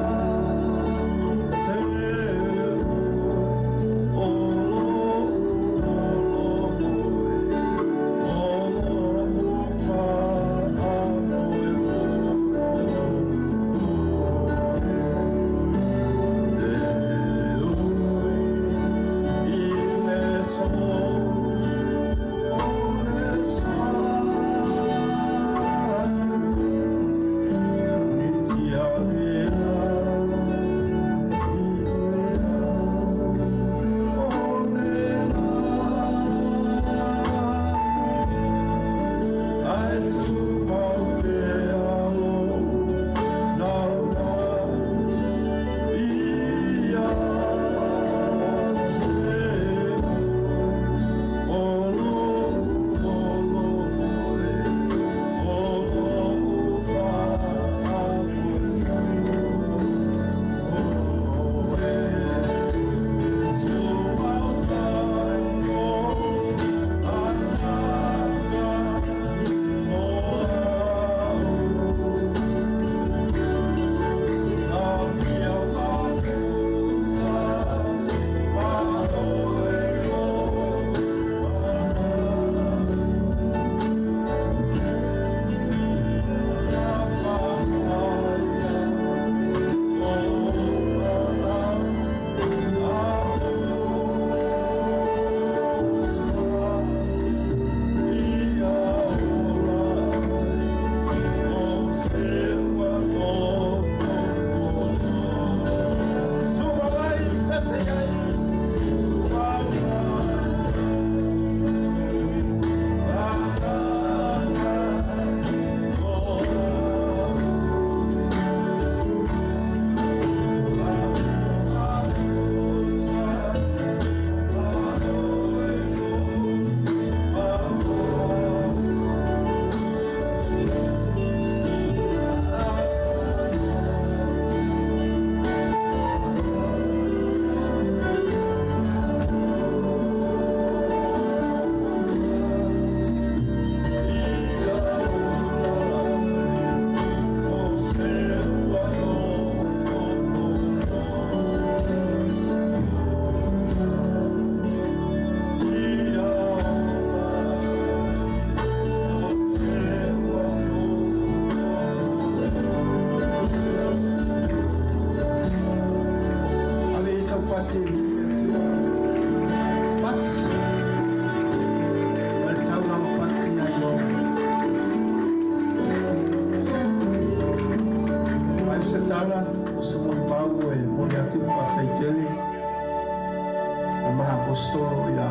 aposetolo ia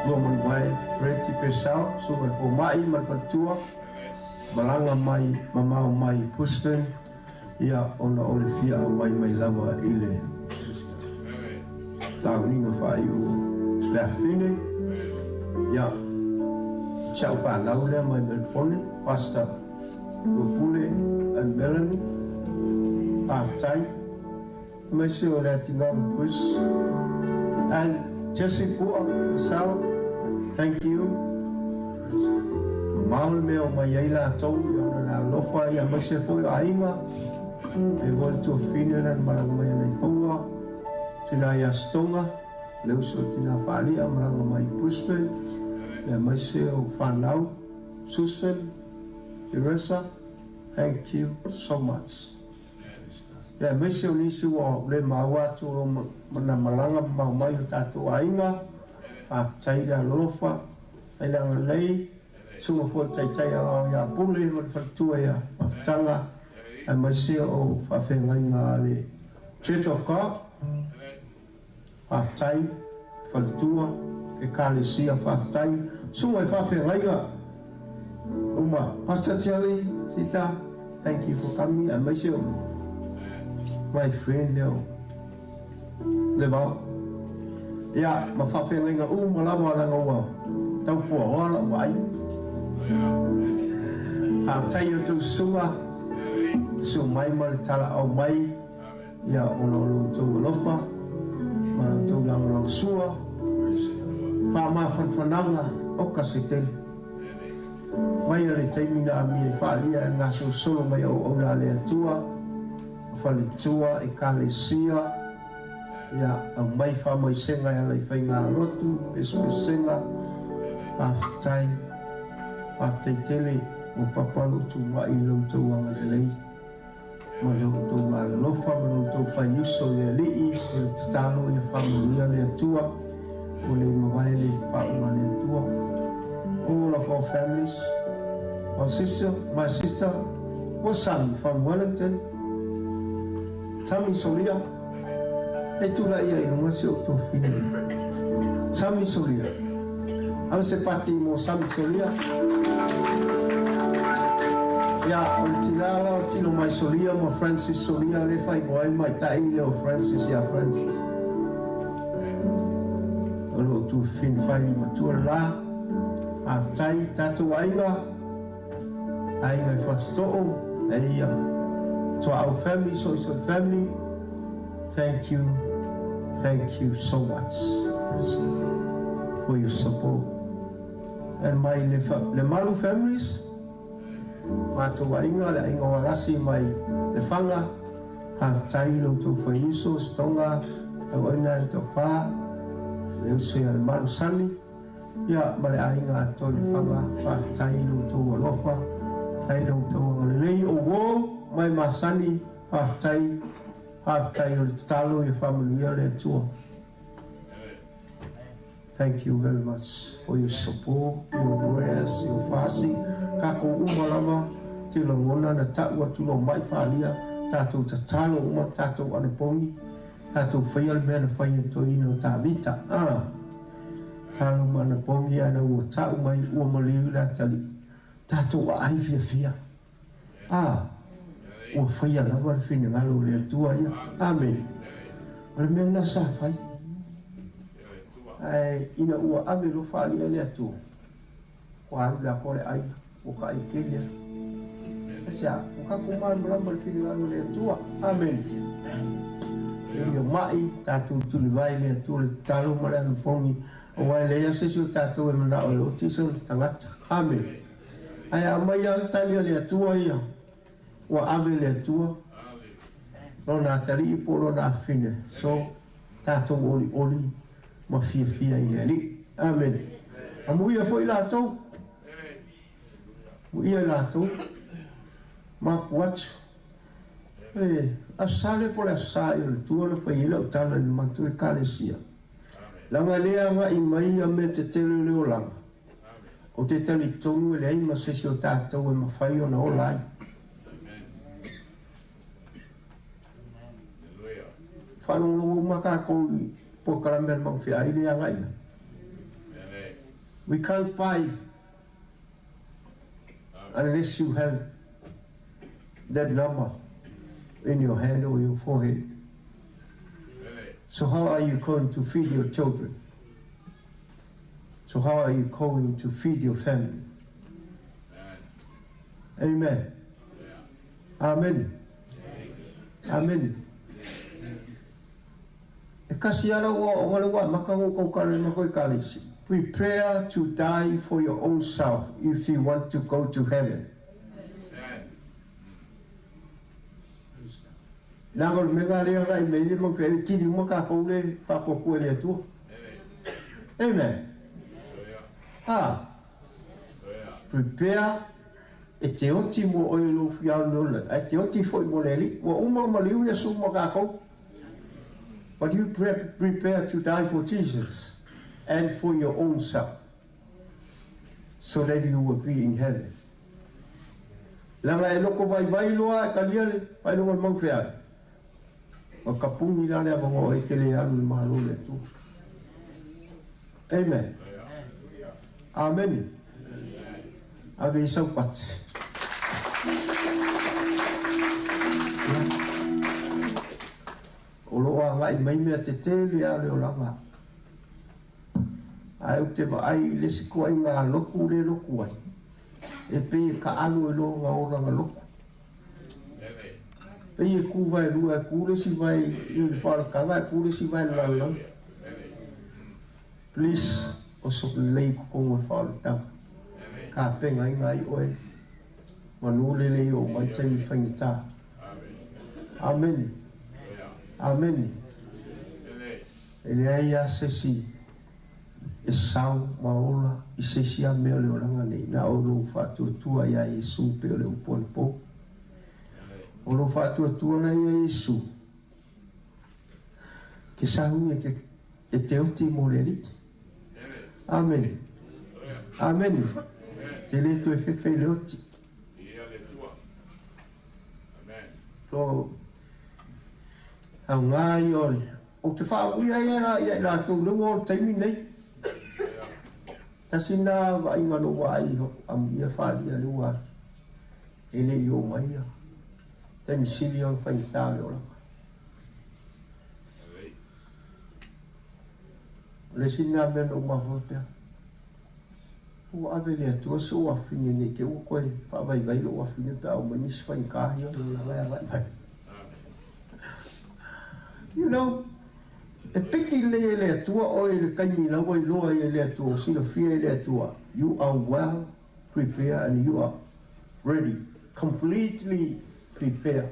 Luamanuvae Reti Pesau, susuga i le fomai ma le faletua, malaga mai mamao mai Brisbane, ia ona o le fia auai mai lava i le tauniga faaiu o le afine. Ia, si au fanau lea mai Melbourne, Pastor Luapule and Melanie, faafetai. Aemaise o le Atigaga Chris and Jesse Pua Pesau, thank you. Mamao le mea o mai ai latou, ia ona le alofa, ia aemaise foi o aiga, e foi le tuafine lea na malaga mai ana i Faua, tina ia Stoga, le uso o tina Faalia malaga mai Brisbane, ia aemaise o fanau, Susan, Teresa, thank you so much. Ia aemaise o nisi ua le maua atu o lo na malaga mamao mai o tatou aiga, faafetai le alolofa, faafetai le agalelei, susuga foi le Taitai Aoao ia Pule ma le faletua ia Mafutaga, aemaise o faafeagaiga a le Church of God, faafetai le faletua, Ekalesia, faafetai, susuga i faafeagaiga uma, Pastor Jerry, Sita, thank you for coming, aemaise o my friend leo Levao, ia, ma faafeagaiga uma lava leaga ua tau puaoa lau vaai. Faafetai i outou susuga, susu mai ma le talaau mai, ia ona o lo outou alofa ma la outou lagolagosua, faamafanafanaga oka se tele. Mai a le taimi na amia i faalia e le gasolosolo mai auauna a le Atua, faletua, ekalesia, ia aumai faamaisega e ala i faigalotu, pesepesega, faafetai, faafetai tele ua papa lou tumai i lo outou agalelei ma lo outou alolofa ma lo outou faiuso i le Alii. O le tatalo ia faamanuia le Atua ua le mavae le faauga a le Atua. All of our families, our sister, my sister, Wasami from Wellington, Tami Solia, e tulai ia i luga si ou tuafafine. Sami Solia. Ave se pati mo Sami Solia. Ia, o le tina la o Tino Mai Solia ma Francis Solia le whai ai mai tai le o Francis ia Francis. O lo tuafafine whai matua la. A tai tātou aiga. Aiga i Fatito'o, e ia. To our family, so so family, thank you, thank you so much for your support. And my le, le Malu families, mātou aiga, le aiga o Alasi mai le Whanga, faafetai i lo outou faiuso, Stonga, Tauaina and Taufa, le uso ia le Malu Sani, Ia, ma le aiga atoa i le Whanga, faafetai i lo outou alofa, faafetai i lo outou agalelei, o uo mai masani, faafetai, faafetai o le tatalo ia faamanuia le Atua. Thank you very much for your support, your prayers, your fasting. Kākou uma lava, te lagona na ta'u atu lo mai whalia, tātou tatalo uma, tātou anapongi, tātou whaia le mea na whai e toeaina o Tāvita. Ah! Talo ma anapongi ana ua ta'u mai ua maliu le atalii, tātou aai fiafia. Ah! Ua whaia lava le finengalo o le Atua ia. Amen. O le mea lena sa fai. Ae ina ua ave loa faaalia le Atua, ua alu le atoa le aiga, ua ka ai kele. Aisea? Ua tatou malamalama i le finagalo o le Atua. Amene. E ui o ma'i, tatou tulivae i le Atua le tatalo ma le anapogi, aua e leai lava se isi o tatou e mana'o e oti sona tagata. Amene. Ae a aumai lava le tali a le Atua ia, ua ave le Atua lona atalii po o lona afafine. So, tatou olioli ma fiafia i le Alii. Amene. Amuia foi latou. Muia i latou. Mapu atu. Le Aso Sa po le Aso Sa i o le tua na fai ai lau tala i le matou ekalesia. Leaga e le agai mai ia mea tetele o le olaga. Ou te talitonu e leai ma se isi o tatou e mafai ona ola ai. Faalogologo uma tatou i Polokalame a le maufeai le agai mai. We can't buy unless you have that number in your hand or your forehead. So how are you going to feed your children? So how are you going to feed your family? Amen. Amen. Amen. E kasi ala ua o wale ua maka ngo kau kale ma koi kale si. Prepare to die for your own self if you want to go to heaven. Leaga o le mea lea agai mai le mau feai kili uma kākou le whaakuakua le Atua. Amen. Ha. Prepare e te oti mo oe lo whiau no le. E te oti foi mo le ali. Ua uma ma liu ia su ma kākou. But you prepare to die for Jesus and for your own self, so that you will be in heaven. Leaga e loko vaivai loa e talia le faailoga o le maufeai, ua tapuni la le avanoa e te le alu i le Malo o le Atua. Amen. Amene. Ave i sau pati. O loo agai mai mea tetele a le olaga. Ae ou te vaai i le isi koaiga loku le loku ai, e pei e kaalo i lona olaga loku. Pei e ku vaelua, e ku le isi vae i le faalataga, e ku le isi vae i le lalolagi. Please, oso lelei i totonu o le faaolataga. Tapenaina ai oe, manu lelei o mai taimi faigata. Amene. Amene. E leai lava se isi e sao ma ola i se isi lava mea o le olaga nei, na o lou faatuatua iā Iesu pei o le upu anapo. O lou faatuatua la ia Iesu, ke sauni e ke e te oti mo le Alii. Amene. Amene. Te le toe fefe i le oti. So, aoga ia o le Ou te whaamuia ai la ia i latou le ua o le taimi nei. Tasi na vaaiga no vaai amuia whaalia le ua e le i o mai ia. Taimi sili ona faigata le olaga. O le isi lena mea na ou mafaufau pea. Ua ave le Atua so'u afafine nei te ua toe faavaivai lo'u afafine pe a oo mai nisi faigata ia o le olaga e agai mai. You know, e piki lelei e le Atua oe i le taimi la ua iloa ai e le Atua, ua silafia e le Atua, you are well prepared and you are ready, completely prepared.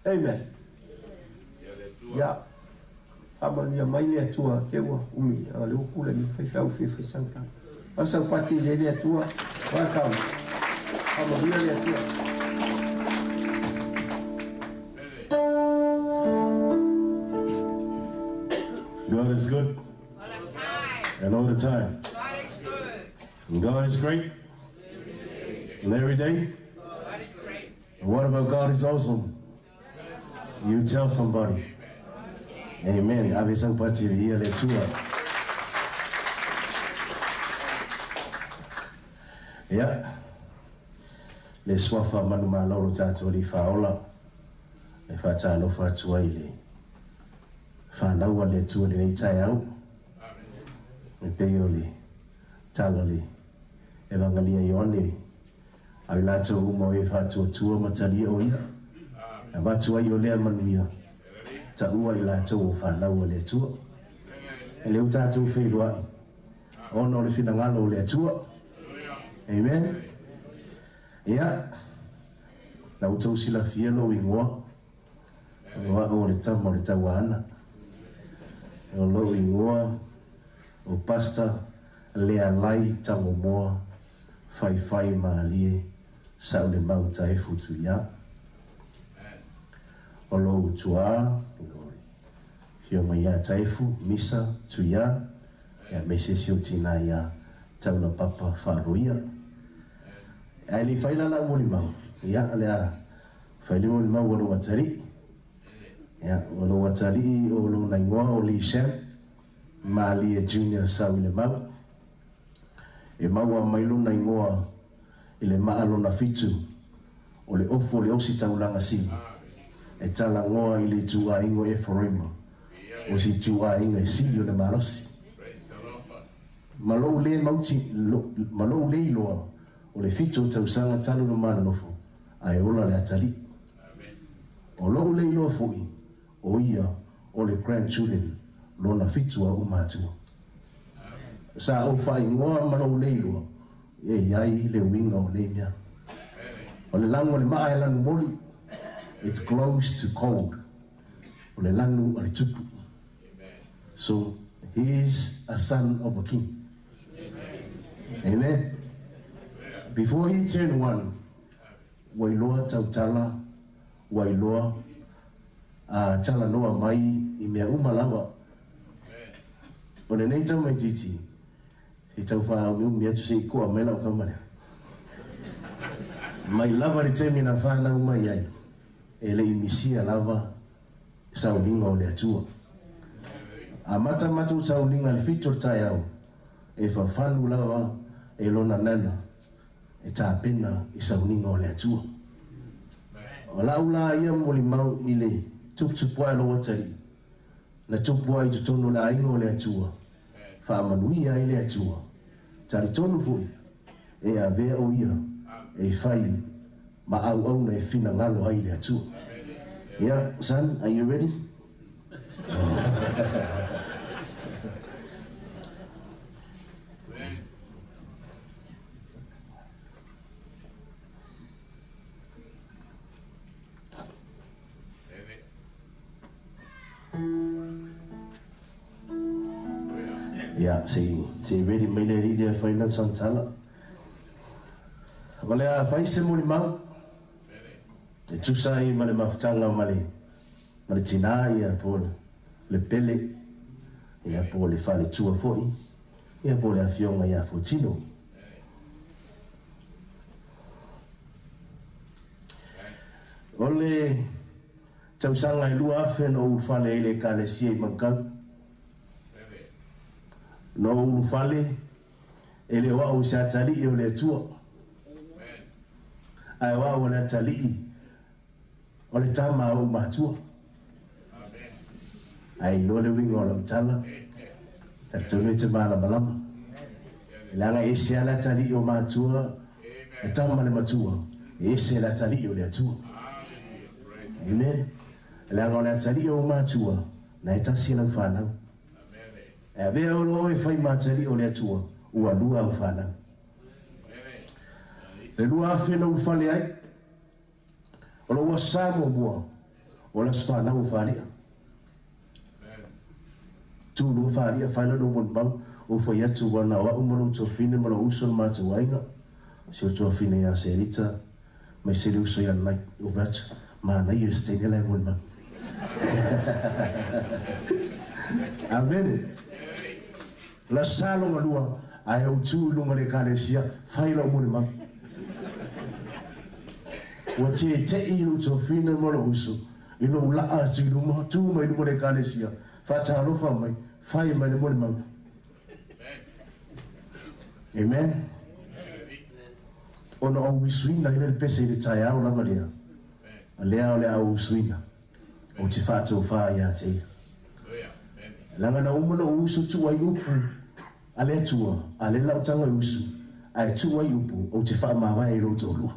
Amen. Ia, faamanuia mai le Atua te ua umi a le ua pule mi faifeau fia faisanga. Asa pati le le Atua. Welcome. Faamanuia le Atua. God is good. All the time. And all the time. God is good. And God is great. And every day. God is great. And what about God is awesome? You tell somebody. Amen. Ave sau pati le ia le Atua. Ia. Le suafa manumalo lo tatou Alii Faaola e faatalofa atu ai i le fanau a le Atua i lenei taeao. E pei o le tala le Evangelia Ioane a i latou uma o e faatuatua ma talia o ia, e avatu ai o lea manuia, taua i latou o fanau a le Atua. E le o tatou feiloai ona o le finagalo o le Atua. Amen. Ia, na outou silafia lou igoa, o a'u o le tama o le Tauaana. O lou igoa o Pastor Lealai Tagomoa Faifai Malie Saolemau Taefu Tuiā. O lou tuā, o le Afioga ia Taefu Misa Tuiā, ia me se isi o tinā ia Taulapapa Faaloia. Ae le i fai la lau molimau, ia o le a fai le molimau a lou atalii. Ia, o lou atalii o lona igoa o Lee Sham, Malie Junior Sauilemau. E maua mai lona igoa i le maa lona fitu o le ofu o le ositaulaga sili e talagoa i le ituaiga o Eferaima, o se ituaiga e sili ona malosi. Ma lou le mauti, ma lou le iloa o le 7 o tausaga talu ona ma nonofo, ae ola le atalii. O lou le iloa foi, o ia o le grandchildren lona fitu a ou matua. Sa ou faaigoa ma lou le iloa, e i ai le uiga o nei mea. O le lanu o le maa e lanu moli, it's close to cold. O le lanu a le tupu. So, he is a son of a king. Amen. Before he turned 1, ua iloa tautala, ua iloa talanoa mai i mea uma lava. O lenei tamaitiiti, se i tau whaaumiumi atu se i koa mai lau kamalea. Mai lava le taimi na whanau mai ai, e le i misia lava sauniga o le Atua. A mata matou sauniga le 7 o le taeao, e fafanu lava e lona nana, e tapena i sauniga o le Atua. O lau la ia molimau i le tuputupu ai lou atalii, na tupu ai i totonu o le aiga o le Atua, faamanuia ai le Atua. Talitonu foi, e avea o ia e fai ma auauna e finagalo ai le Atua. Yeah, son, are you ready? Ia, se i ready mai le alii lea e fai lana santala. O le a fai se molimau e tusa ai ma le mafutaga ma le ma le tinā ia po o le pele ia po o le faletua foi ia po o le afioga ia Fuatino. O le tausaga e 2000 na ou ulufale ai i le Ekalesia i Manukau. Na ou ulufale e le o au o se atalii o le Atua, ae o au o le atalii o le tama a ou matua. Ae iloa le uiga o lau tala, talitonu e te malamalama. Leaga e ese lava le atalii o matua, le tama le matua, e ese le atalii o le Atua. Amen. Leaga o le atalii o matua, na e tasi lau whanau. E avea o oe e fai ma atalii o le Atua, ua lua au whanau. Le 2000 na ulufale ai, o lou aso sa muamua, o le aso fanau o Falia. Tu lua Falia, fai lana molimau, o fai atu ua na o au ma lou tuafine ma lou uso le matou aiga, si ou tuafine ia Selita, mai se le uso ia Nike, o fai atu, manaia se teine la e molimau. Amene. Le aso sa longa lua, ae ou tu i luga o le ekalesia, fai lau molimau. Ua tete'i lou tuafine ma lou uso i lou laa atu i luma, tu mai luma o le ekalesia, faatalofa mai, fai mai le molimau. Amen. Ona ou usuina ai lea le pese i le taeao lava lea, a lea o le a ou usuina, ou te faatofā ia te ia. Leaga na uma ona ou usu tuu ai upu a le Atua, a lea lau taga i usu, ae tuu ai upu ou te faamavae i lou toalua.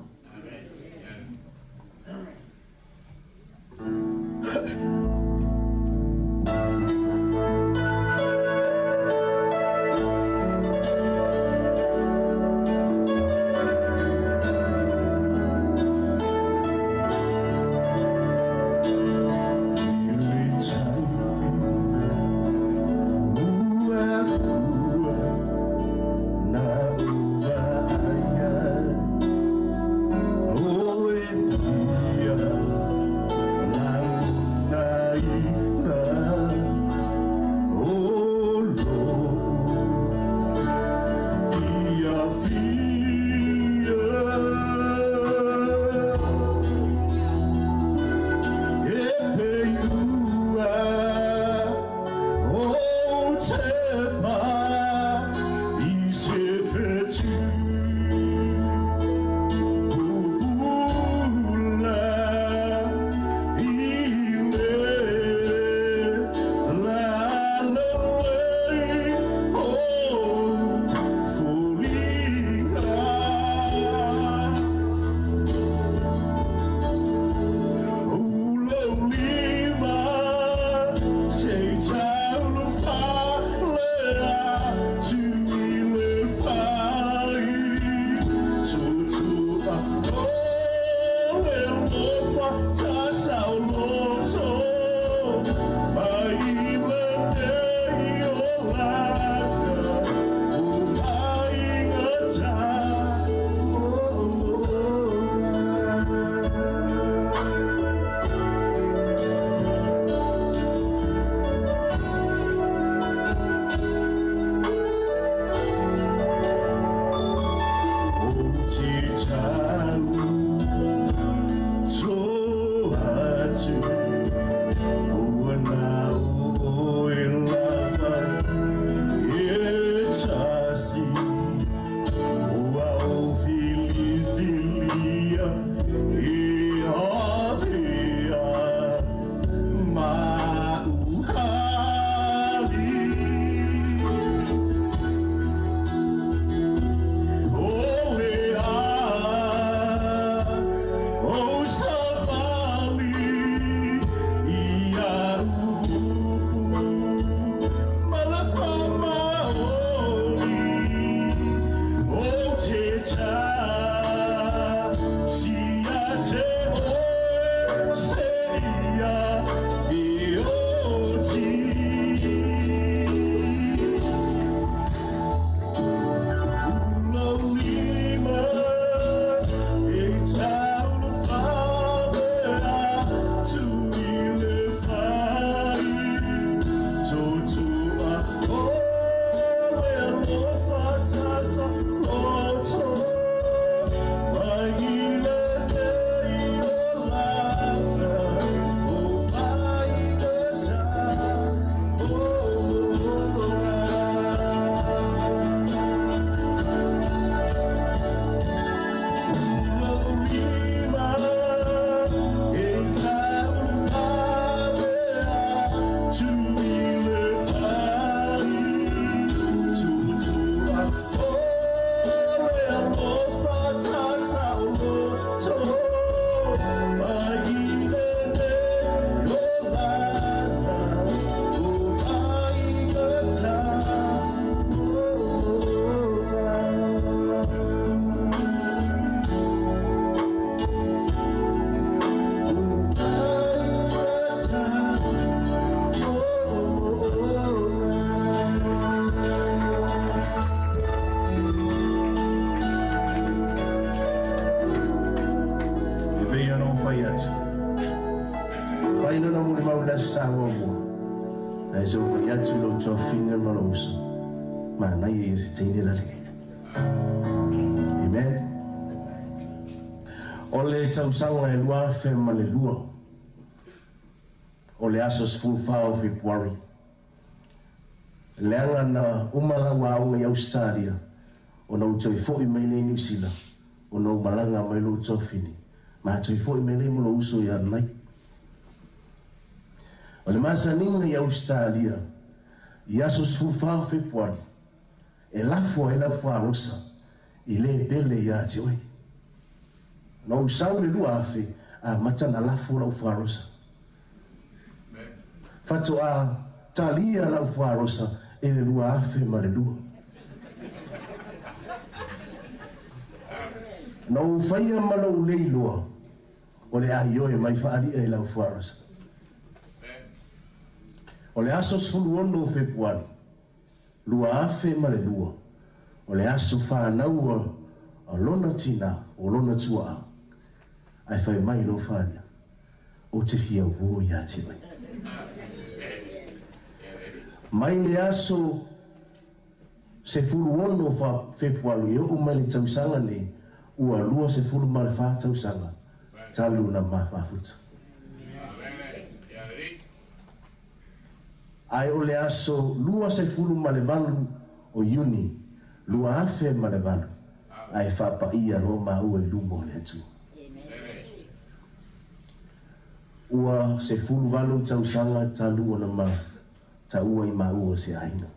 Samoa mua. Ae se ou fai atu i lou tuafafine ma lou uso, manaia ia o se teine lale. Amen. O le tausaga e 2002, o le aso 14 o Fepuari, leaga na uma lau aoga i Ausetalia, ona ou toe fo'i mai lea i Niu Sila, ona ou malaga mai lou tuafafine, ma toe fo'i mai lea ma lou uso ia Nanai. O le masaniga i Ausetalia i aso 14 o Fepuari e lafo ai lau fuarosa i le pele iā te oe. Na ou sau i le 2000 amata na lafo lau fuarosa. Faatoa talia lau fuarosa i le 2002. Na ou faia ma lou leiloa o le a ioe mai faalia i lau fuarosa. O le aso 16 o Fepuari, 2002, o le aso whānaua o lona tina, o lona tuaa, ai whai mai lo wharia, o te fia uo ia te oe. Mai le aso 16 o Fepuari, e oo mai le tausaga nei, ua 24 tausaga, talu na mafuta. Ae o le aso 28 o Iuni, 2008, ae faapaia loa maua i luma o le Atua. Ua 18 tausaga talu ona ma taua i maua o se aiga.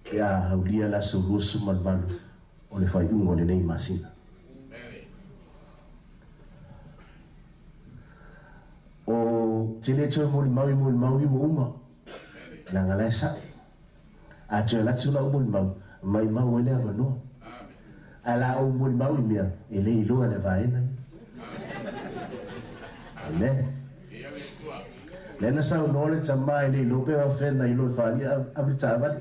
Pe a aulia le aso 28 o le faaiuga o lenei masina. O te le toe molimau i molimau i ua uma. Leaga la e sa'o. A toe alu atu lau molimau, maimau ai le avanoa. Ae la ou molimau i mea e le iloa e le vaega ia. Amen. Lea na saunoa le tama e le iloa pe faafefea na iloa e faalia ave le taavale.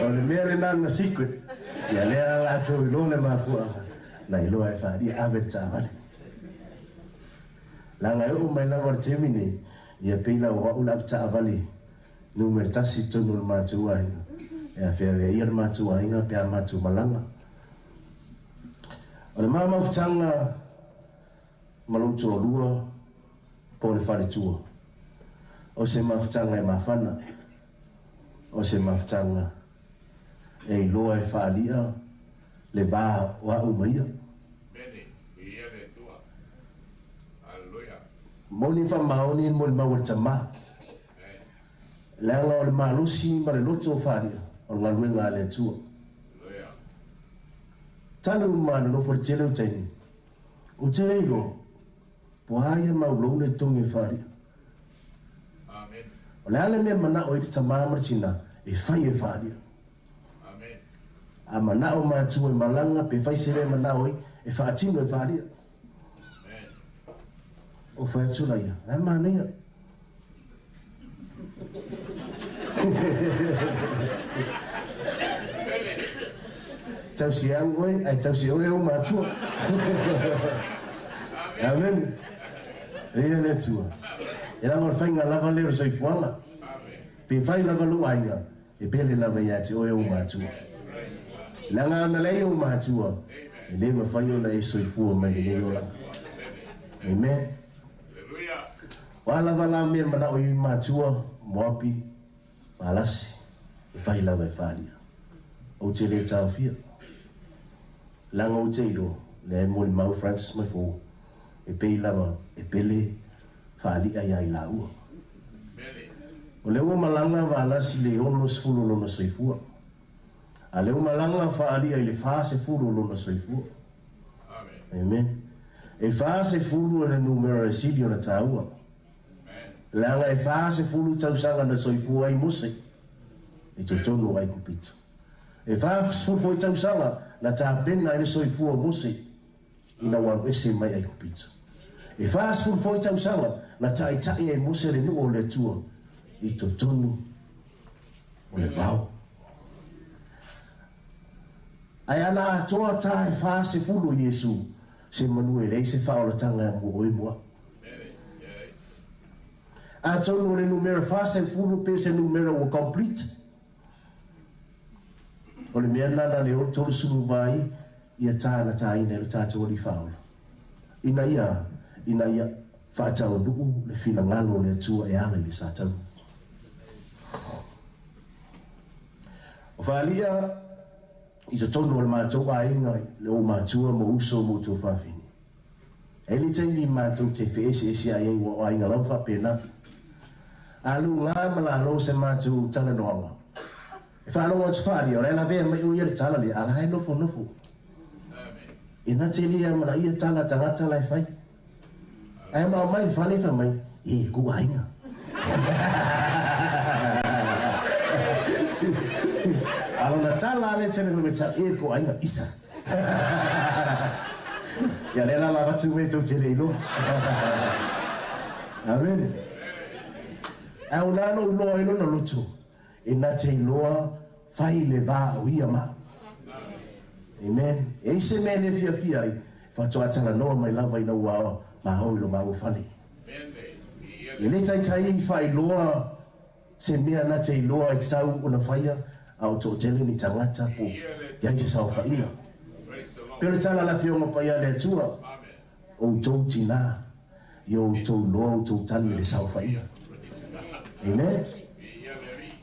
O le mea lena na secret, ia lea latou iloa le mafuaaga na iloa e faalia ave le taavale. Leaga e oo mai lava i le taimi nei, ia pei la o au le avetaavale numera tasi i totonu o le matou aiga, e afeavea ia le matou aiga pe a matou malaga. O le ma mafutaga ma lou toalua po o le faletua, o se mafutaga e mafana, o se mafutaga e iloa e faalia le va o au ma ia. Moni faamaoni e molimau a le tama, leaga o le malosi ma le loto o faalia o le galuega a le Atua. Talu ma nonofo i le tele o taimi, ou te le iloa po o a ia mau loan e totogi e faalia. O le a le mea e manao ai le tama ma le tina e fai e faalia. A manao matua e malaga pe fai se mea e manao ai e faatino e faalia. Ou fai atu laia, la e manaia. Tausi e au oe, ae tausi e oe ou matua. Amen. Ia le Atua. E lava o le faiga lava lea o le soifuaga. Pe fai lava lou aiga, e pele lava ia te oe ou matua. Leaga ana leai ou matua, e le mafai ona e soifua mai lenei olaga. Amen. O a lava la mea e manao i matua, moapi, palasi, e fai lava e faaalia. Ou te le taofia. Leaga ou te iloa, lea e molimau Francis mai fou, e pei lava e pele faaalia ia i laua. O lea ua malaga Valasi i le 60 o lona soifua. A lea ua malaga faaalia i le 40 o lona soifua. Amen. E 40 o le numera e sili ona taua. Leaga e 40 tausaga na soifua ai Mose i totonu o Aikupito. E 40 foi tausaga na tapena ai le soifua o Mose ina ua alu ese mai Aikupito. E 40 foi tausaga na taitai ai Mose le nuu o le Atua i totonu o le vao. Ae ana atoa ta e 40 o Iesu, Se manu e leai se faaolataga mo oe mo a'u. Atonu o le numera 40 pe o se numera ua complete. O le mea lena na le 38 ai ia tā na tāina e lo tatou Alii Faaola, ina ia, ina ia faataunuu le finagalo o le Atua e ala i le Satani. O faaalia i totonu o le matou aiga i le ou matua ma uso ma outou fafine. E i ai le taimi matou te feeseeseai ai ua o aiga lava faapena. A lugā ma lalo se matou talanoaga, e faalogo atu faaalia o la e lavea mai o ia le tala lea, a la e nofonofo. Ina te le amanaia tala tagata la e fai. Ae ma aumai le fale fai mai, e ku aiga. A lona tala ale tele fai mai tau, e ku aiga, isa. Ia lea la la avatu mea tou te le iloa. Amene. Ae o na no iloa ai lona loto, e na te iloa fai le va o ia ma au. Amen. E i se mea e le fiafia ai, faatoa talanoa mai lava ina ua maou i lo maua fale. E le taitai i faailoa se mea na te iloa e tatau ona faia, a o toatele ni tagata po i ai se saofaiga. Pei o le tala a le Afioga Paia a le Atua, o outou tinā, ia outou iloa outou tali i le saofaiga. Amen.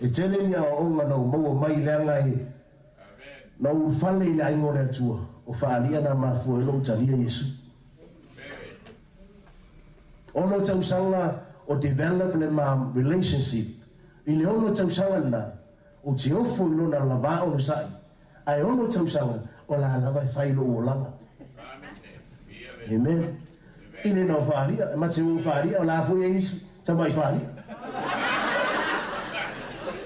E tele ni aoaoga na ou maua mai leaga e na ou ulufale i le aiga o le Atua, o faaalia na mafua ai lou talia Iesu. Ono tausaga o develop le ma relationship i le ono tausaga lena, ou te ofo i lona lava onosai, ae ono tausaga o la lava e fai lou olaga. Amen. I le na o faaalia, e mate ua faaalia, o la foi e isi tamai faaalia.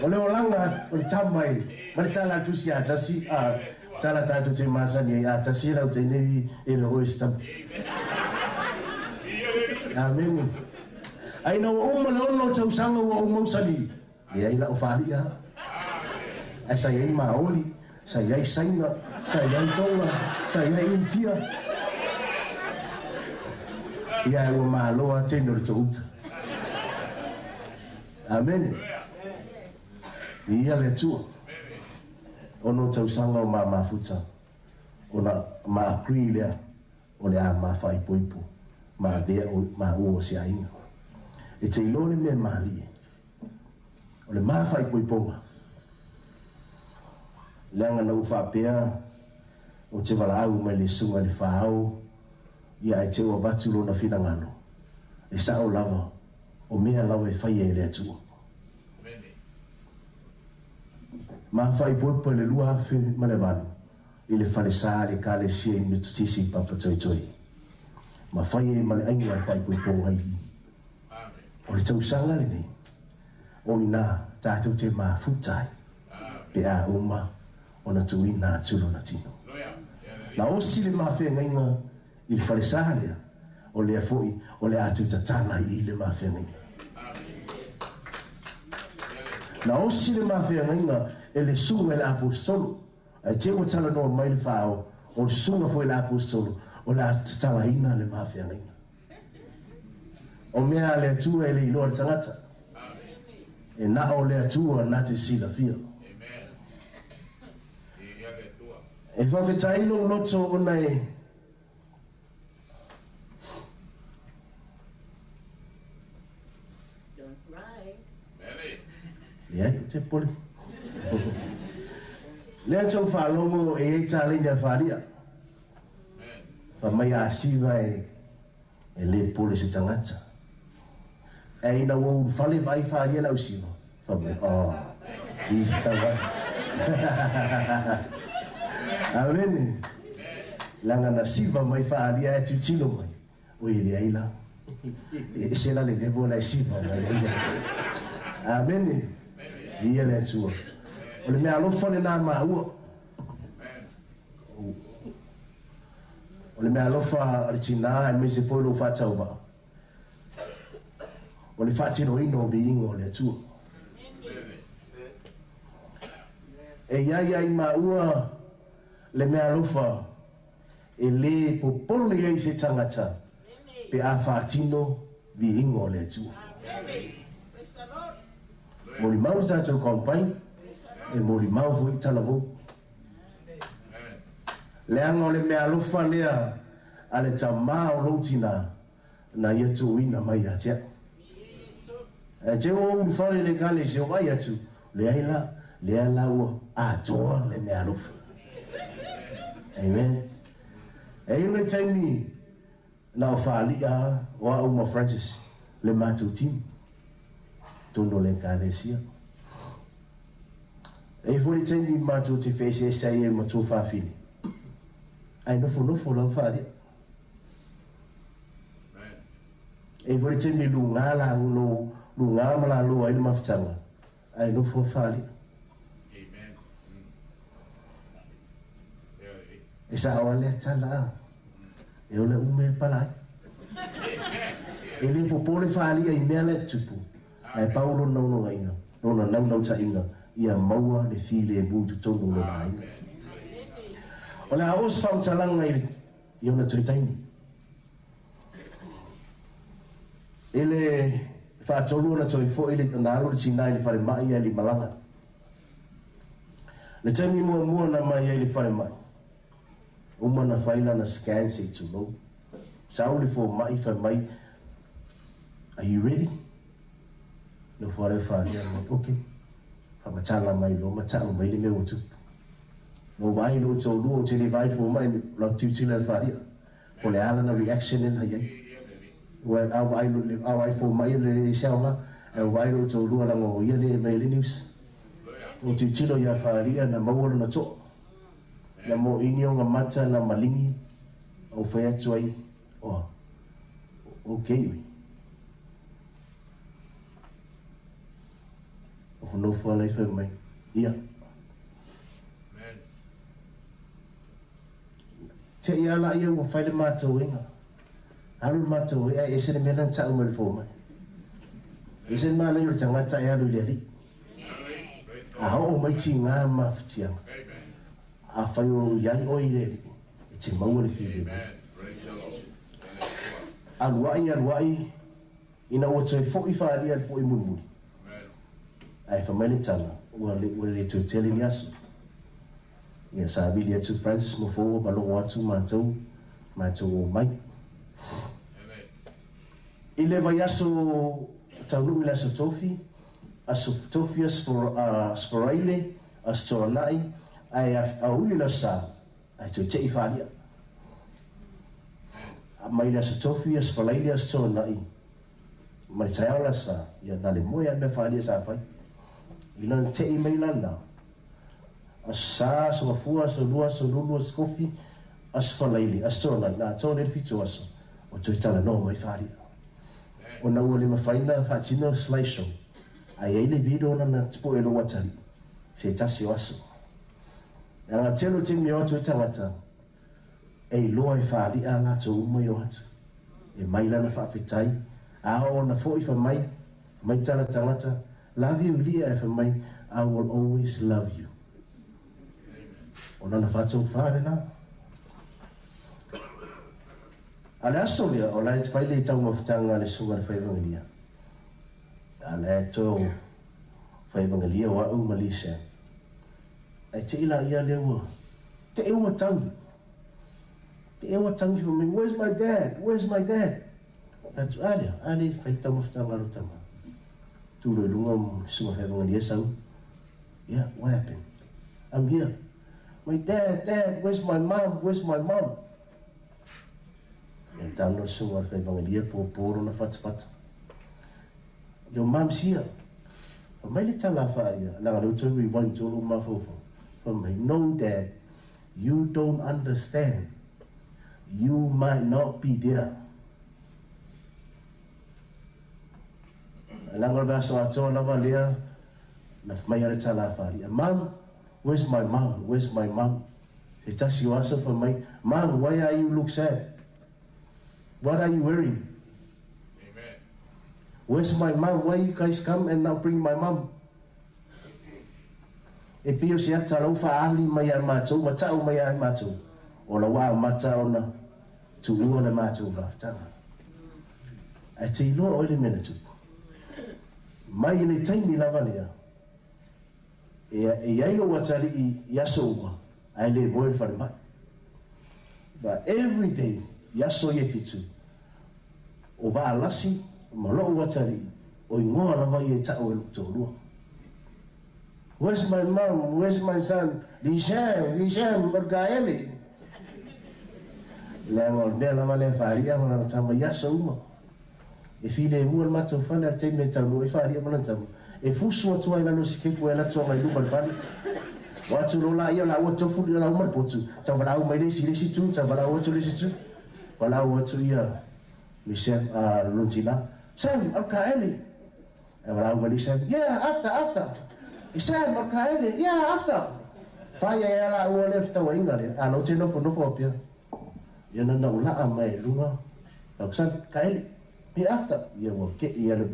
O le olaga o le tama e, ma le tala a le Tusi a tasi, a tala tatou te masani ai, a tasi e lau teine e le o oe se tama. Amene. Ai na ua uma le ono tausaga ua ou mausali, leai la o faaalia. Ae sa i ai Maoli, sa i ai Saina, sa i ai Tonga, sa i ai Initia. Ia ae ua malo lava teine o le touta. Amene. Viia le Atua. Ono tausaga o ma mafuta ona ma agree lea o le a ma faaipoipo ma avea o maua o se aiga. E te iloa le mea malie o le ma faaipoipoga leaga na ou faapea ou te valaau mai le susuga i le Fao ia ae te u avatu lona finagalo e sao lava o mea lava e faia e le Atua. Ma faaipoipo i le 2008 i le falesa a le Ekalesia i Metotisi i Papatoetoe, ma fai ai ma le aiga e faaipoipoga i i. O le tausaga lenei, o inā tatou te mafuta ai pe a uma ona tuuina atu lona tino. Na osi le mafeagaiga i le falesa lea, o lea foi o le a tuutatala ai i le mafeagaiga. Na osi le mafeagaiga e le susuga i le Aposetolo, ae te ua talanoa mai le Faaoo, o le susuga foi i le Aposetolo, o le a tatalaina le mafeagaiga. O mea a le Atua e le iloa e le tagata, e na o le Atua na te silafia. E faafetai lou loto ona e Don't cry. Leai, ou te popole. Lea tou faalogo e i ai taleni a faaalia. Fai mai a siva e e le popole se tagata. Ae ina ua ulufale vaai faaalia le au siva, fai mai, oh, he's the one. Amene. Leaga na siva mai faaalia ae tilotilo mai, oi e leai la. E ese la le level la e siva mai ai la. Amene. Viia le Atua. O le mea alofa lenā maua. O le mea alofa a le tinā aemaise foi lou faatauvaa, o le faatinoina o viiga o le Atua. E i ai ia i maua le mea alofa E lē popole ai se tagata pe a faatino viiga o le Atua. Molimau le tatou campaign, e molimau foi talavou. Leaga o le meaalofa lea a le tamā o lou tinā na ia tuuina mai ia te au. Ae te ua ou ulufale i le Ekalesia, o vaai atu, leai la, lea la ua atoa le meaalofa. Amen. E i ai le taimi na o faali'a a o a'u ma Francis le matou team totonu o le Ekalesia. E i ai foi le taimi matou te feeseeseai ai ma matou fafine, ae nofonofo lava faali'a. E i ai foi le taimi luga la luga ma lalo ai le mafutaga, ae nofo faali'a. E sa'o a lea tala a, e ola uma e pala ai. E lē popole faali'a i mea la e tutupu, ae pau lona unogaiga, lona naunautaiga, ia maua le filemu i totonu o lona aiga. O le a oo se faamatalaga i le i ona toe taimi. I le faatolu ona toe fo'i le ona alu le tinā i le falemai ae le i malaga. Le taimi muamua na mai ai i le falemai, uma na fai lana scan se i tulou. Sau le fomai fai mai, Are you ready? Nofo lava lea faaalia mai, Ok. Faamatala mai loa ma ta'u mai le mea ua tupu. Na ou vaai i lou toalua, ou te le vaai fua mai, o lau tilotilo i le faali'a, po o le a lana reaction lea na i ai. Ua, a vaai, a vaai fua mai e leai se aoga, ae ua vaai lou toalua leaga o ia lea e aumai ai le news. Na ou tilotilo ia faali'a na maua lona to'a. Na moʻini ona mata na maligi, ou fai atu ai, Oh, okay oe. Nofonofo ala i fai mai, ia. Te i ala ia ua fai le matou ega. Alu le matou ea e ese le mea lena ta'u mai le fomai. E ese le manaia o le tagata e alu i le Alii. A oo mai tiga ma mafatiaga, afai o lo o i ai oe i le Alii, e te maua le filemu. Alua'i alua'i ina ua toe fo'i faaalia le fo'i mulimuli, ae fai mai le tala, ua le toe tele ni aso. Ia sa vili atu Francis ma Fou ma logo atu matou, matou omai. I le vaiaso taunuu i le Aso Tofi, Aso Tofi, Aso Faraile, Aso Toanai, ae aoauli le Aso Sa, ae toe te'i faali'a. Mai le Aso Tofi, Aso Faraile, Aso Toanai, ma le taeao le Aso Sa, ia na le moe lava le mea faali'a sa fai. I lana te'i mai la lena, Aso Sa, Aso Gafua, Aso Lua, Aso Lulu, Aso Kofi, Aso Faraile, Aso Toanai, na atoa nei le 7 aso o toe talanoa mai faali'a. Ona ua le mafai ona faatino slide show, ae i ai le video lana tupu e lou atalii, se tasi o aso. Leaga tele o taimi e o atu ai tagata, e iloa e faali'a a latou uma e o atu. E mai lana faafetai, a oo ona fo'i fai mai, mai tala tagata, love you lia ae fai mai, I will always love you. O lana faataufa lena. A le aso lea, o la e fai le taumafataga a le Susuga i le Faiaevagelia. A la e toe Faiaevagelia o a'u ma Lisa. Ae te i laia lea ua te e ua tangi. Te e ua tangi fai mai, where's my dad? Where's my dad? Fai atu, a lea, a lea fai le taumafataga a lo tama. Tu loa i luga le Susuga Faiaevagelia sau. Yeah, what happened? I'm here. My dad, dad, where's my mom? Where's my mom? Ia tano le susuga o le Faiaevagelia pōpō lona fatafata. Your mom's here. Fai mai le tala a Whaea, leaga lea ua toe rewind atu lou mafaufau. Fai mai, no dad, you don't understand. You might not be there. Leaga o le vaiaso atoa lava lea na fai mai a le tala a Whaea, Mum, where's my mum? Where's my mum? Se tasi o aso fai mai, Mum, why are you look sad? What are you wearing? Where's my mum? Why you guys come and not bring my mum? E pei o se ata lau faaali mai ia matou ma ta'u mai ia matou. O la ua amata ona tuua le matou mafutaga. Ae te iloa oe le mea na tupu. Mai i le taimi lava lea, e, e i ai lou atalii i aso uma, ae le moe i le falemai. But every day, i aso ia e fitu, o Valasi ma lou atalii, o igoa lava ia e tau e lou toalua. Where's my mom? Where's my son? Lisham, Lisham, Mikaele. Leaga o le mea lava lea faali'a ma lana tama i aso uma. E filemu le matou fale a le taimi e taunuu ai faali'a ma lana tama. E fusu atu ai lalo o sikepu e alu atu agai luma i le fale. O atu loa laia o la ua tofu la uma le potu, tau valaau mai le isi i le isi itu, tau valaau atu le isi itu. Valaau atu ia Lisham, lona tina, Sam, Mikaele. Ae valaau mai le isi, Yeah, after, after. I Sam, o le kaele, Yeah, after. Fai ai a laua lea fetauaiga lea, a lau te nofonofo apea. Ia na na ulaa mai i luga, lau son, kaele, me after. Ia ua ke'i ia le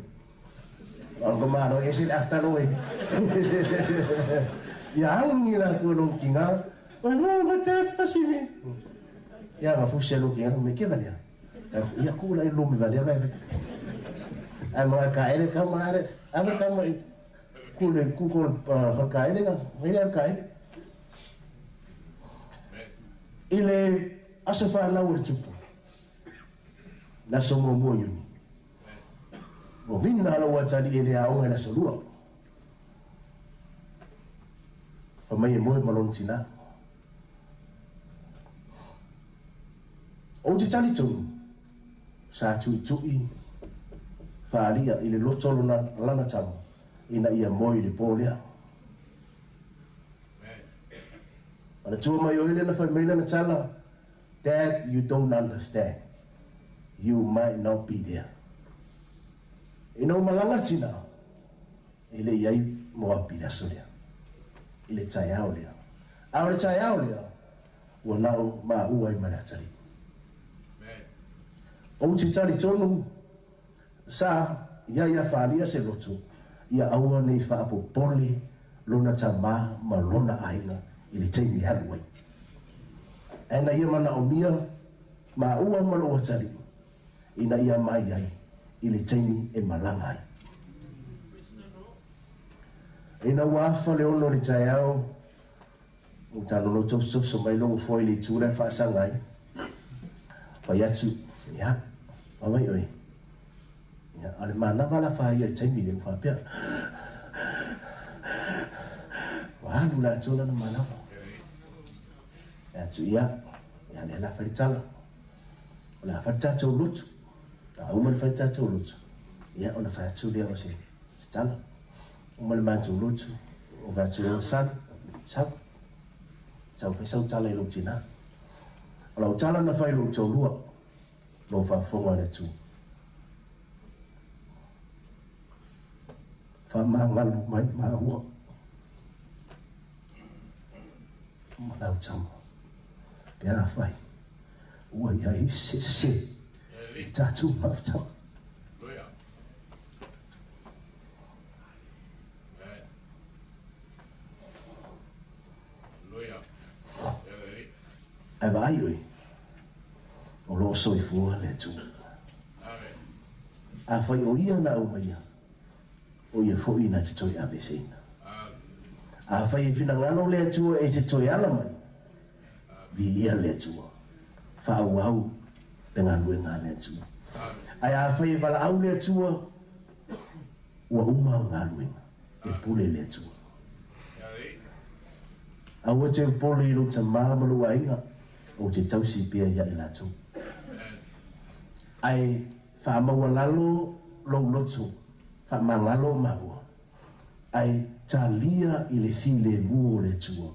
o le malo ese le after lo e. Ia angi la tua long kinga. Oi mo ma te fasimi. Ia ma fusi lo kinga me ke valea. Ia ku la i lumi valea mai. Ai mo ka ele ka ma are ave ka ma ku le ku ko fa ka ele na mai le ka ele. I le aso whanau o le tupu. Le aso muamua o Iuni. Ua vina lou atalii e le aoga i le aso lua. Fai mai e moe ma lona tinā. Ou te talitonu, sa tuitui faaalia i le loto lona lana tama ina ia moe i le pō lea. Manatua mai o ia lena fai mai lana tala, Dad, you don't understand. You might not be there. Ina ua malaga le tina, e le i ai mo api i le aso lea, i le taeao lea. A o le taeao lea, ua nao maua ai ma le atalii. Ou te talitonu, sa ia ia faaalia se loto, ia aua nei faapopole lona tamā ma lona aiga i le taimi e alu ai. Ae na ia manaomia maua ma lou atalii ina ia mai ai i le taimi e malaga ai. Ina ua afa le 6 i le taeao, ua tanono tosotoso mai lou nofoa i le itu la e faasaga ai. Fai atu, ia, fai mai oe, ia, a o le manava la faia i le taimi lea ua faapea, ua alu la atoa lana manava. Fai atu, ia, ia, lea la fai le tala. O le a fai le tatou lotu. A uma ona fai le tatou lotu, ia ona fai atu lea o se, se tala. Uma le matou lotu, ou fai atu loa, Son, sau. Sau fai sau tala i lou tinā. O lau tala na fai i lou toalua, lou faafofoga a le Atua. Faamagalo mai māua ma lau tama, pe afai ua i ai se sese i le tatou mafutaga. Ae vaai oe, o lo o soifua le Atua. Afai o Ia na aumaia, o Ia foi na te toe aveeseina. Afai e finagalo le Atua e te toe ala mai, Viia le Atua. Faaauau le galuega a le Atua. Ae afai e valaau le Atua, ua uma au galuega, e pule le Atua. Aua te upole i lou tamā ma lou aiga, ou te tausi pea ia i latou. Ae faamaualalo lou loto, faamagalo maua, ae talia i le filemu o le Atua,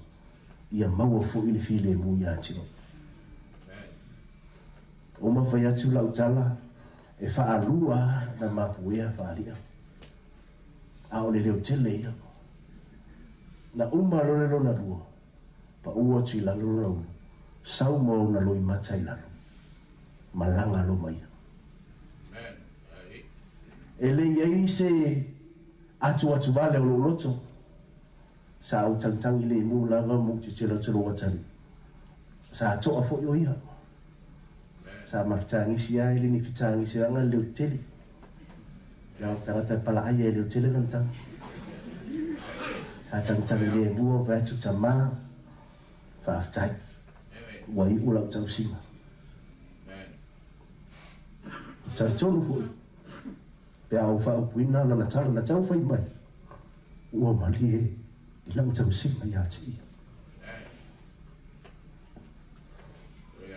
ia maua foi le filemu ia te oe. Uma fai atu lau tala, e faalua na mapuea faalia. A o le leo tele ia. Na uma loa le lona lua, pau atu i lalo lona ulu, sau ma ona loimata i lalo, malaga loma ia. E le i ai se atuatu vale o lou loto, Sa ou tagitagi lemu lava ma ou tetelo atu lou atalii. Sa to'a fo'i o ia. Sa mafetagisi lava e le ni fetagisiaga le leotetele. Na o tagata e palaaia e leotele lona tagi. Sa tagitagi lemu o fai atu, Tamā, faafetai, ua iu lau tausiga. Ou talitonu foi, pe a ou faaupuina lana tala na tau fai mai, ua malie i lau tausiga ia te ia.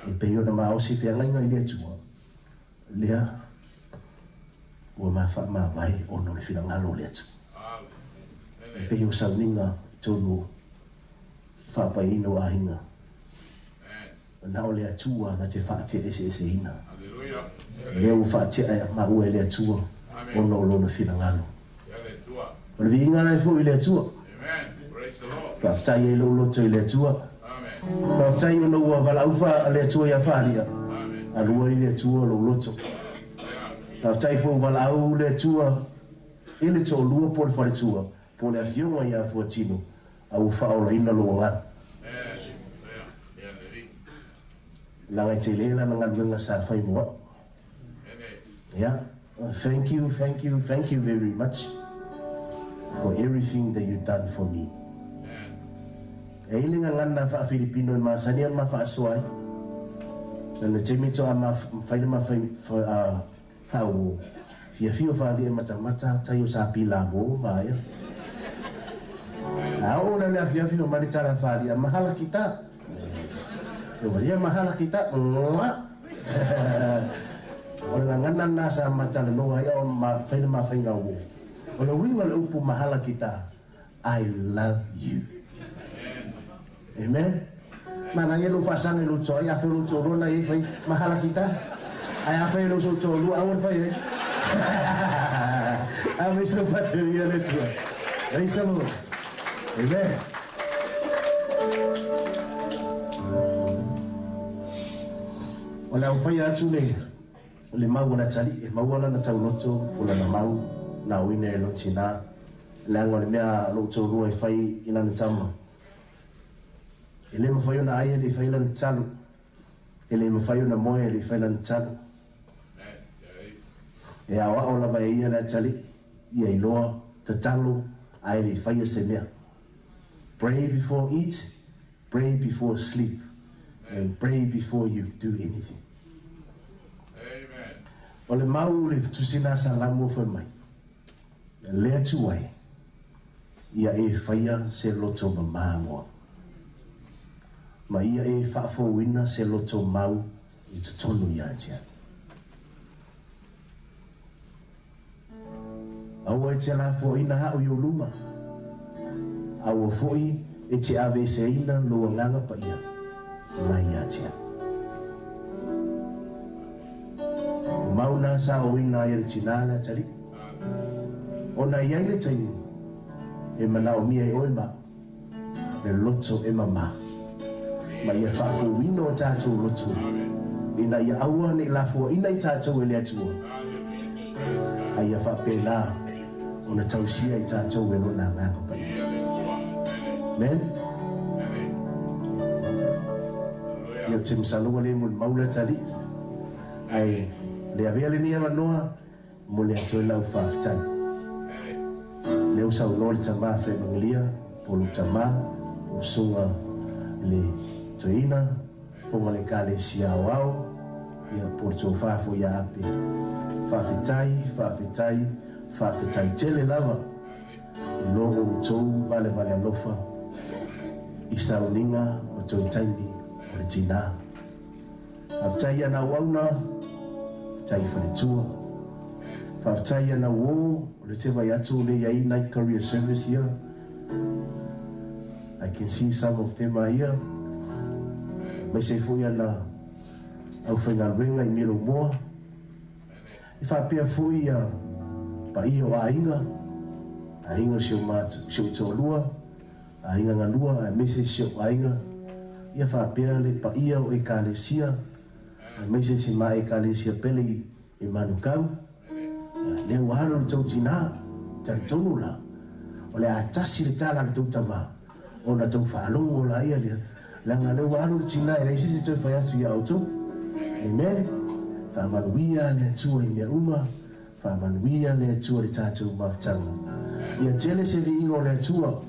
E pei ona maosi feagaiga i le Atua, lea ua ma faamavae ona o le finagalo o le Atua. E pei o sauniga i totonu o faapaiaina o aiga, na o le Atua na te faateaeseeseina. Lea ua faatea maua e le Atua ona o Lona finagalo. O le viiga la e foi i le Atua. Faafetai ai lou loto i le Atua. Faafetai ona ua valaau le Atua ia Faalia, alua i le Atua lou loto. Faafetai foi ua valaau le Atua i le toalua po o le faletua, po o le afioga ia Fuatino, a ua faaolaina lou agaga. Leaga e tele lana galuega sa fai mo au. Yeah, thank you, thank you, thank you very much for everything that you done for me. E i ai le gagana faa-Filipino e masani ona ma faasoa ai. Na taimi to'a ma fai le ma fai faaoo, fiafia o faalia e matamata tai o sa pila mo ma ia. A oo la le afiafi o male tala faalia, mahala kita. E ua ia mahala kita. Mwah! O le gagana lena sa ma talanoa ai a o ma fai le ma faiga uo. O le uiga o le upu mahala kita, I love you. Amen. Manaia lou faasaga i lou toai, afai o lou toalua na iai fai mahala kita. Ae afai e le o sou toalua, aua le fai ai. Ave sau faatalia le Atua. Praise the Lord. Amen. O le aufaia atu le le mau a le atalii, e maua lana tauloto po o lana mau na auina e lona tinā, leaga o le mea a lou toalua e fai i lana tama, e le mafai ona ai e le i fai lana tatalo, e le mafai ona moe e le i fai lana tatalo. E aoao lava e ia le atalii, ia iloa tatalo ae le i faia se mea. Pray before eat, pray before sleep and pray before you do anything. O le mau o le tusina Salamo fai mai, Le atu ai, ia e faia se loto mamā mo au, ma ia e faafouina se loto mau i totonu ia te au. Aua e te lafoaina a'u i ou luma, aua foi e te aveeseina lou Agaga Paia mai ia te au. O mau na sa oina ai e le tinā le atalii, ona e i ai le taimi e manaomia e oe ma au le loto e mamā, ma ia faafouina o tatou loto, ina ia aua ne i lafoaina i tatou e le Atua, a ia faapena ona tausia i tatou e Lona Agaga Paia. Amen. Ia ou te masalo ua le molimau le atalii, ae le avea lenei avanoa Momoli atu ai lau faafetai. Lea ua saunoa le tama Faevangelia po o lou tama po o Susuga i le Toeaina Fofoga o le Ekalesia Aoao ia po o le tofa foi ia Ape. Faafetai, faafetai, faafetai tele lava i lo outou valevale alofa i sauniga ma toe taimi o le tina. Faafetai i ana auauna, faafetai i faletua, faafetai i ana uō, o lea te vaai atu o lea i ai night career service ia, I can see some of them are here, aemaise ai foi ana aufaigaluega i Milomoa, e faapea foi ia paia o aiga, aiga o si o matou, si ou toalua, Aiga galua aemaise si ou aiga, ia faapea le paia o Ekalesia, aemaise si ma Ekalesia pele i Manukau, ia lea ua alu le tou tina, talitonu la, o le a tasi le tala a le tou tama, ona tou faalogo laia lea, Leaga lea ua alu le tinā e leai se isi e toe fai atu iā outou. Amen. Faamanuia le Atua i mea uma. Faamanuia le Atua i le tatou mafutaga. Ia tele se viiga o le Atua.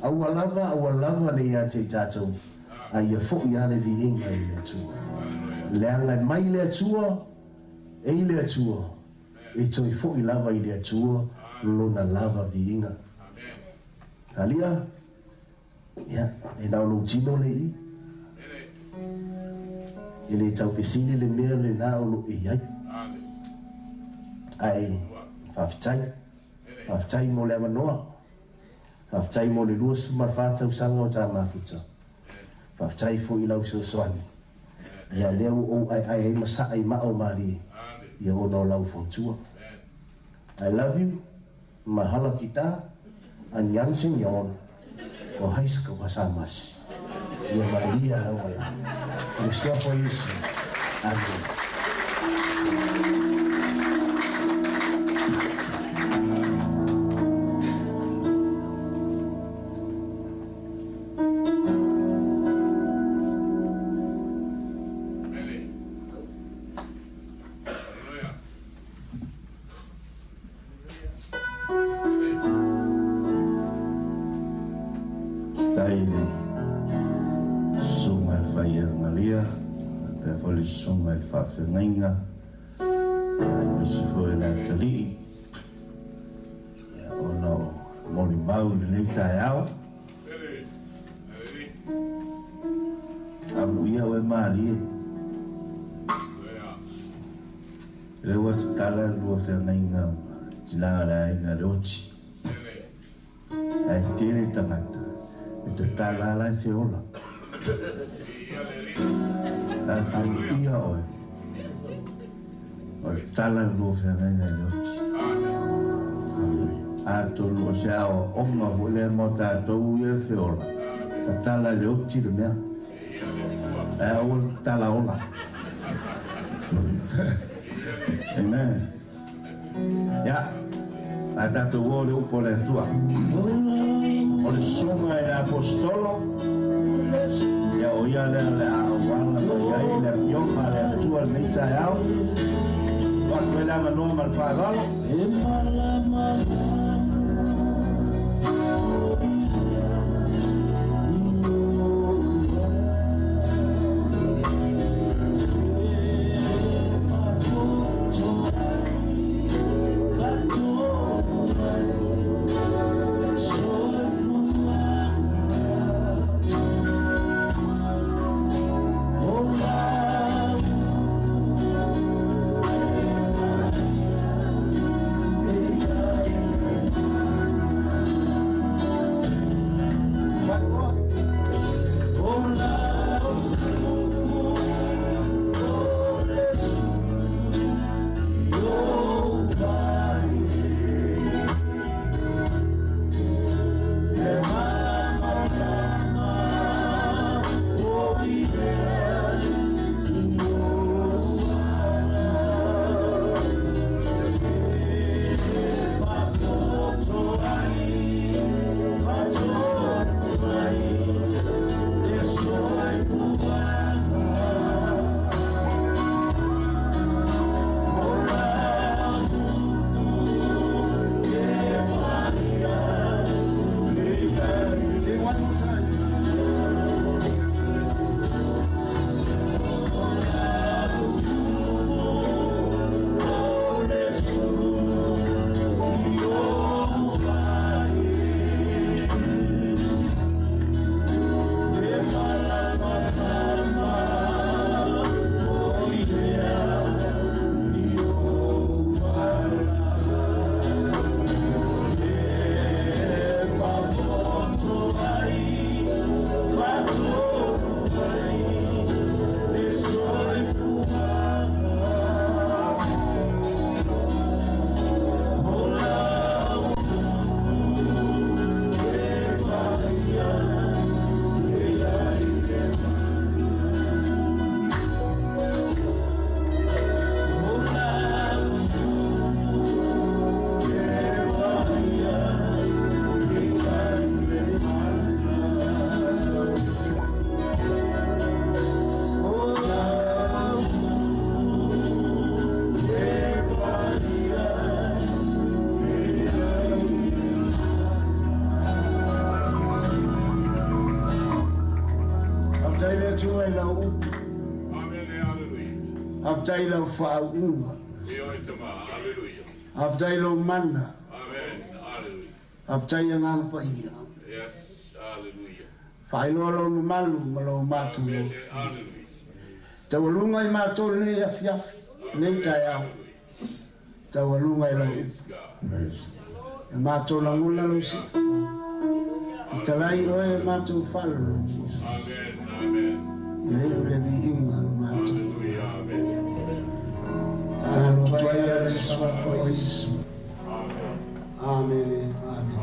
Aua lava, aua lava ne i ia te i tatou, a ia foʻi lava le viiga i le Atua. Leaga e mai le Atua, e i le Atua, e toe foʻi lava i le Atua lona lava viiga. Alia, ia, e na o lou tino le i. E le taufesili le mea lena o loo e i ai. Ae faafetai, faafetai mo le avanoa. Faafetai mo le 24 tausaga o ta mafuta. Faafetai foi i lau fesoasoani. Ia lea ua ou aeae ai ma saa i maa o malie, ia ona o lau fautua. I love you, mahala kita, annyeonghaseyo, ko haiska gozaimasu. Ia manuia lau malaga. I le Suafa o Iesu. Amene. Faafetai i le Susuga i le Faialugalia, faapea foi le Susuga i le Faafeagaiga, aemaise foi le atalii, ona o molimau i lenei taeao. Amuia oe malie. Lea ua tatala le lua feagaiga ma le tina o le aiga Leoti. Ae tele tagata e tatala lava la e feola. Amuia oe. O le tatala le lua feagaiga i Leoti. Atonu o se aoaoga foi lea mo tatou ia e feola, tatala i le oti le mea. Ae aua le tatala ola. Amen. Ia, a tatou o le upu a le Atua. O le susuga i le Aposetolo, ia o ia lea o le a auala mai ai le Afioga a le Atua i lenei taeao. Tuu atu ai le avanoa ma le faaaloalo. Faafetai lau faauuga. Faafetai lou mana. Faafetai agaga paia. Faailoa lou mamalu ma lou matagofie. Taualuga i matou lenei afiafi, lenei taeao. Taualuga i lau upu. E matou lagona lou sifa. Fetalai oe e matou faalologo. Ia iu le viiga o le matou. Tatalo atu ai ala i le suafa o Iesu. Amene, amene.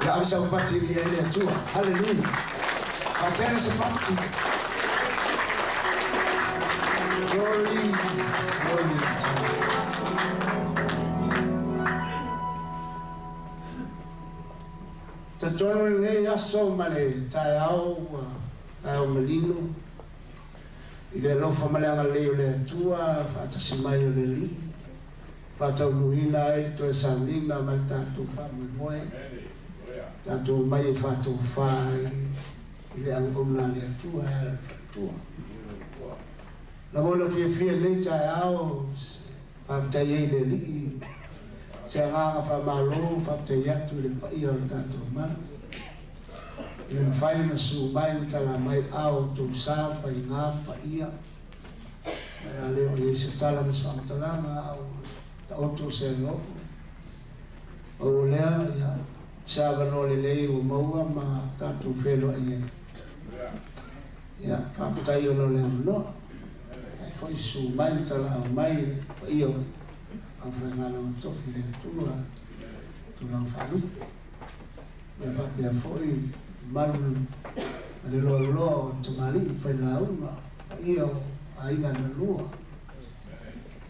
Ia ave sau pati i le Atua. Haleluia. Faatele se pati. Glory, glory to Jesus. Talitonu lenei aso ma le taeao ua taeao malino i le alofa ma le agalelei o le Atua faatasi mai o le Alii faataunuuina ai le toe sauniga ma le tatou faamoemoe tatou omai e faatofa i le auauna a le Atua e ala i le faletua. Lagona fiafia i lenei taeao faafetai ai i le Alii se agaga faamalo faafetai atu i le paia o le tatou malu i le mafai ona susu mai ma tala mai ao outou sa faiga paia o le a le oo i ai se tala ma se faamatalaga a ua taoto se aloapo. Pau o lea, ia, se avanoa lelei ua maua ma tatou feiloai ai. Ia, faafetai ona o le avanoa. Faafetai foi susu mai ma talaau mai i le paia o le aufaigaluega tofi i le Atua i tulaga faalupe. Ia faapea foi malu ma le loaloa o tamalii failauga, paia o aiga na lua.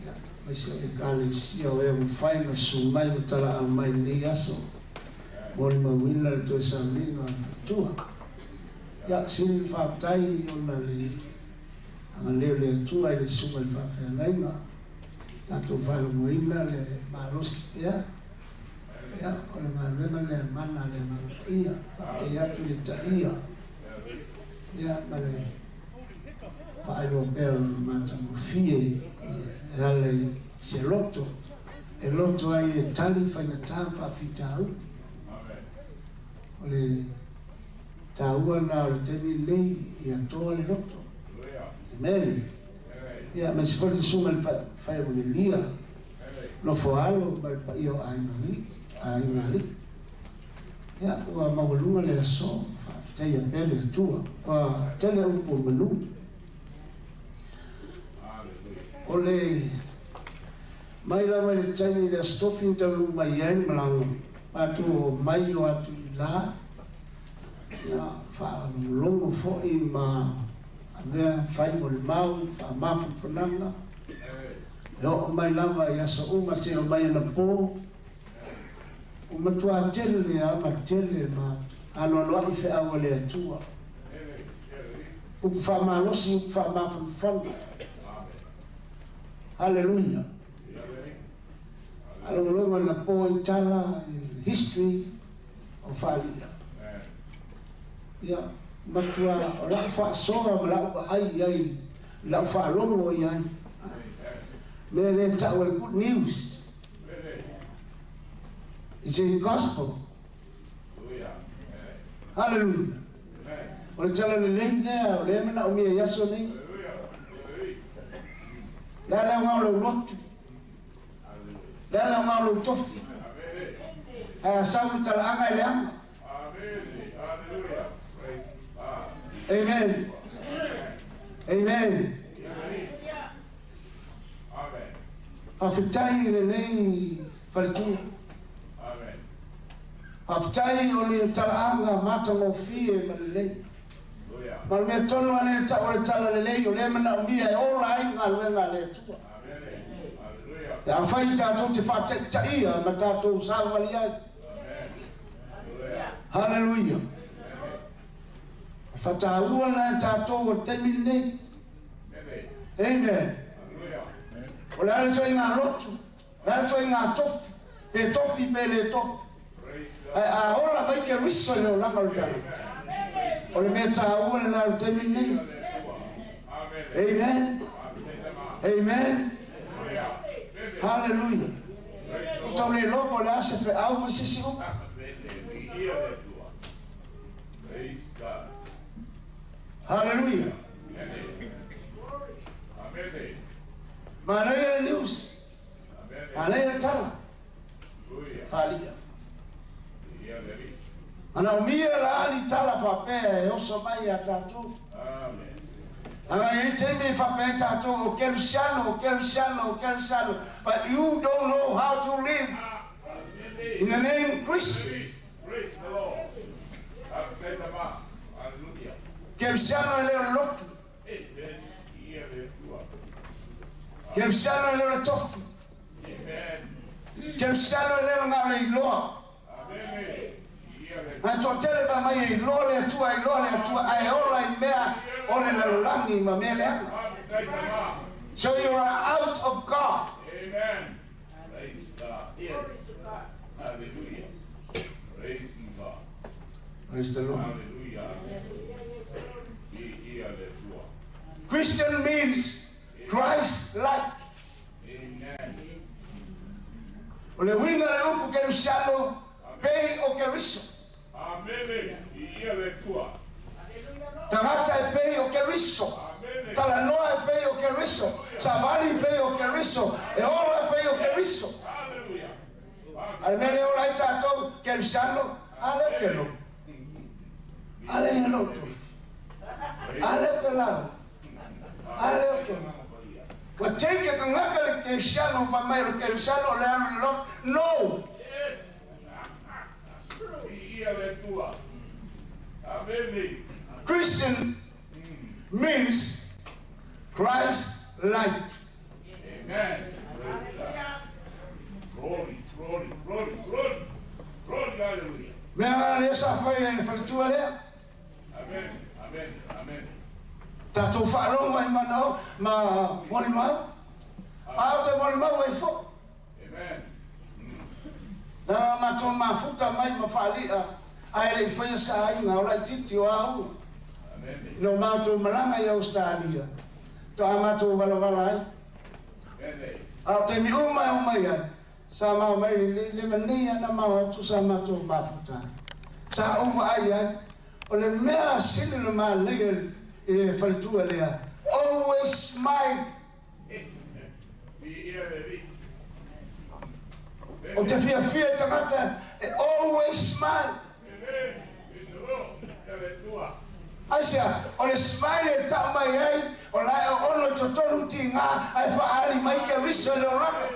Ia, aemaise o Ekalesia o ea mafai ona susu mai ma talaau mai i lenei aso, molimauina le toe sauniga o le faletua. Ia, sili le faafetai ona le agalelei o le Atua i le susuga i le faafeagaiga, tatou faalogoina le malosi pea. Ia, o le galuega lea mana a le Agaga Paia, faafetai atu i le talia, ia, ma le faailoa pea o lona matagofie e ala i se loto, e loto ai e tali faigata ma faafitauli. O le taua lena o le taimi lenei, ia toa le loto. Amen. Ia, aemaise foi le susuga i le Faemolelia, nofo alo ma le paia o aiga alii, aiga alii. Ia, ua maualuga le aso, faafetaia pea le Atua. Ua tele upu o manu. O le mai lava i le taimi i le Aso Tofi na taunuu mai ai le malaga, matou o mai o atu i la, ia, faalogologo foi ma avea fai mo le mau, faamafanafanaga, e oo mai lava i aso uma seia omai anapo, ua matua tele lava ma tele ma anoanoai feau a le Atua. Upu faamalosi, upu faamafanafana. Haleluia! Faalogologo anapo i tala, i history o Faaliia. Ia, matua o lau faasoa ma lau vaai i ai, lau faalogo i ai. Mea lea e tau o le good news. It's a gospel. Hallelujah. O le tala lelei lea, o lea e manaomia i aso nei. Le a le aoga o lou lotu? Le a le aoga o lou tofi? Ae a sau le talaaga e leaga. Amen. Amen. Faafetai i lenei faletua. Faafetai o ni talaaga matagofie ma lelei. Ma le mea tonu a lea e tau o le tala lelei o lea e manaomia e ola ai le galuega a le Atua. Pe afai tatou te faataitaia ma tatou savavali ai. Haleluia! O le faataua lena e tatou o le taimi lenei. Amen. O le a le ituaiga lotu, o le a le ituaiga tofi, pe tofi pe le tofi. Ae a ola mai Keriso i le olaga o le tagata, o le mea taua lena o le taimi lenei. Amen. Amen. Hallelujah. Tau le lopo le ase fe au ma sisi upu. Hallelujah. Manaia le news. Manaia le tala. Falia. Ana umia la ali tala whapea e oso mai a tātou. Anga e te me whapea tātou o Kerusiano, o Kerusiano, o Kerusiano. But you don't know how to live in the name of Christ. Kerusiano e leo lotu. Kerusiano e leo le tofi. Kerusiano e leo ngā le iloa. A tō tele ma mai e iloa le atua, iloa le atua, ae ola i mea o le lalolagi ma mea leaga. So you are out of God. Amen. Praise God. Yes. Hallelujah. Praise God. Praise the Lord. Hallelujah. Christian means Christ-like. Amen. O le winga le upu kerusiano, pei o keriso. Amen. Tagata e pei o keriso. Talanoa e pei o keriso. Savali e pei o keriso. E ola e pei o keriso. Ale mele ola i tātou kerusiano, ale o kelo. Ale e lotu. Ale pelau. Ale o kelo. Wa take ka ngaka le kerusiano, fa mai le kerusiano le alu le lotu. No! Christian means Christ-like. Amen. Glory, glory, glory, glory. Glory, hallelujah. Mea le sa fai e whalitua lea. Amen, amen, amen. Tātou whaalonga i manao ma moli mau. Ao te moli mau e fo. Amen. Nā mātou mafuta mai ma whaalia. Ai le whaia sa ainga o lai titi o aunga. No mātou malanga i Australia. Tō a mātou walawala ai. Ao te mi umai o mai ai. Sa mau mai le manei ana mau atu sa mātou mafuta. Sa uwa ai ai. O le mea sili le mānei i le whalitua lea. Always smile. O te fia fia tangata e always smile. Asia, o le smile e tau mai ai, o lai o ono totonu ti ngā, ai whaari mai ke risa le oraka.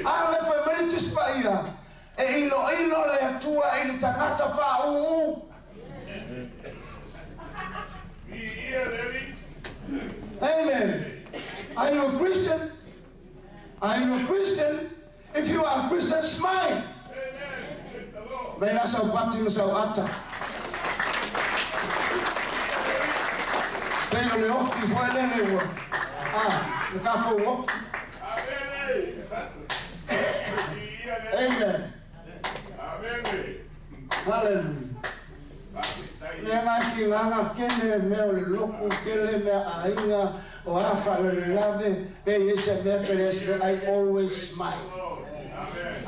A le whai mani tuspa ia, e ilo ilo le atua i le tangata wha uu. Amen. Are you a Christian? Are you a Christian? If you are a Christian, smile. Mai la sau pati ma sau ata. Pei o le oki fo ele le ua. Ah, le kākou oki. Amen. Hallelujah. Mea ngā ki ngā kele mea o le loku, kele mea ainga, o a whala le lave, pei esa mea pere esa, I always smile.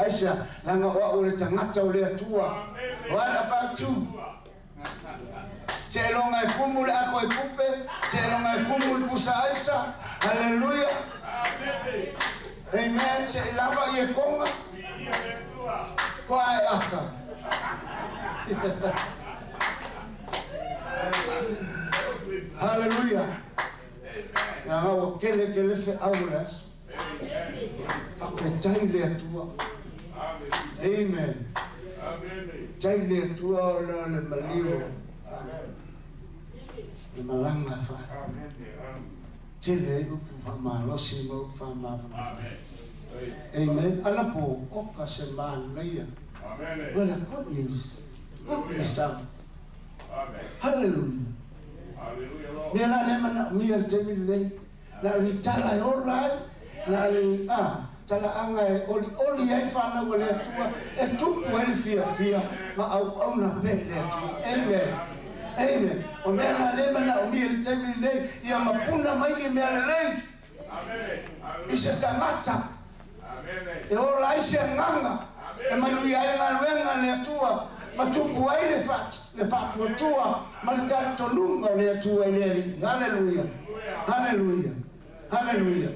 Aisa, langa oa o le tangata o le atua. What about you? Te longa e kumu le ako e pupe, te longa e kumu le pusa aisa. Hallelujah. Amen. Se lava i e konga. Koa e aka. Hallelujah. Nga o kele kele fe au le aso. Whakawhetai le atua. Amen. Tai le atua o le malio. Le malanga wha. Tele upu whamalosi ma upu whamawhamawha. Amen. Ana po, oka se mānaia. Well, good news. Good news sound. Hallelujah. Mea la le mana mea le temi lei. Na ritala e ola ai. Na le tala anga e oli oli ai whanau le atua. E tupu ai le fia fia. Ma au au na me le atua. Amen. Amen. O mea na le mana o mia le taimi nei, ia mapuna mai ni mea lelei. I se tagata. E ola ai se agaga. E manuia ai le galuega a le Atua. Ma tupu ai le faatuatua ma le talitonuga o le Atua i le Alii. Haleluia. Haleluia. Haleluia.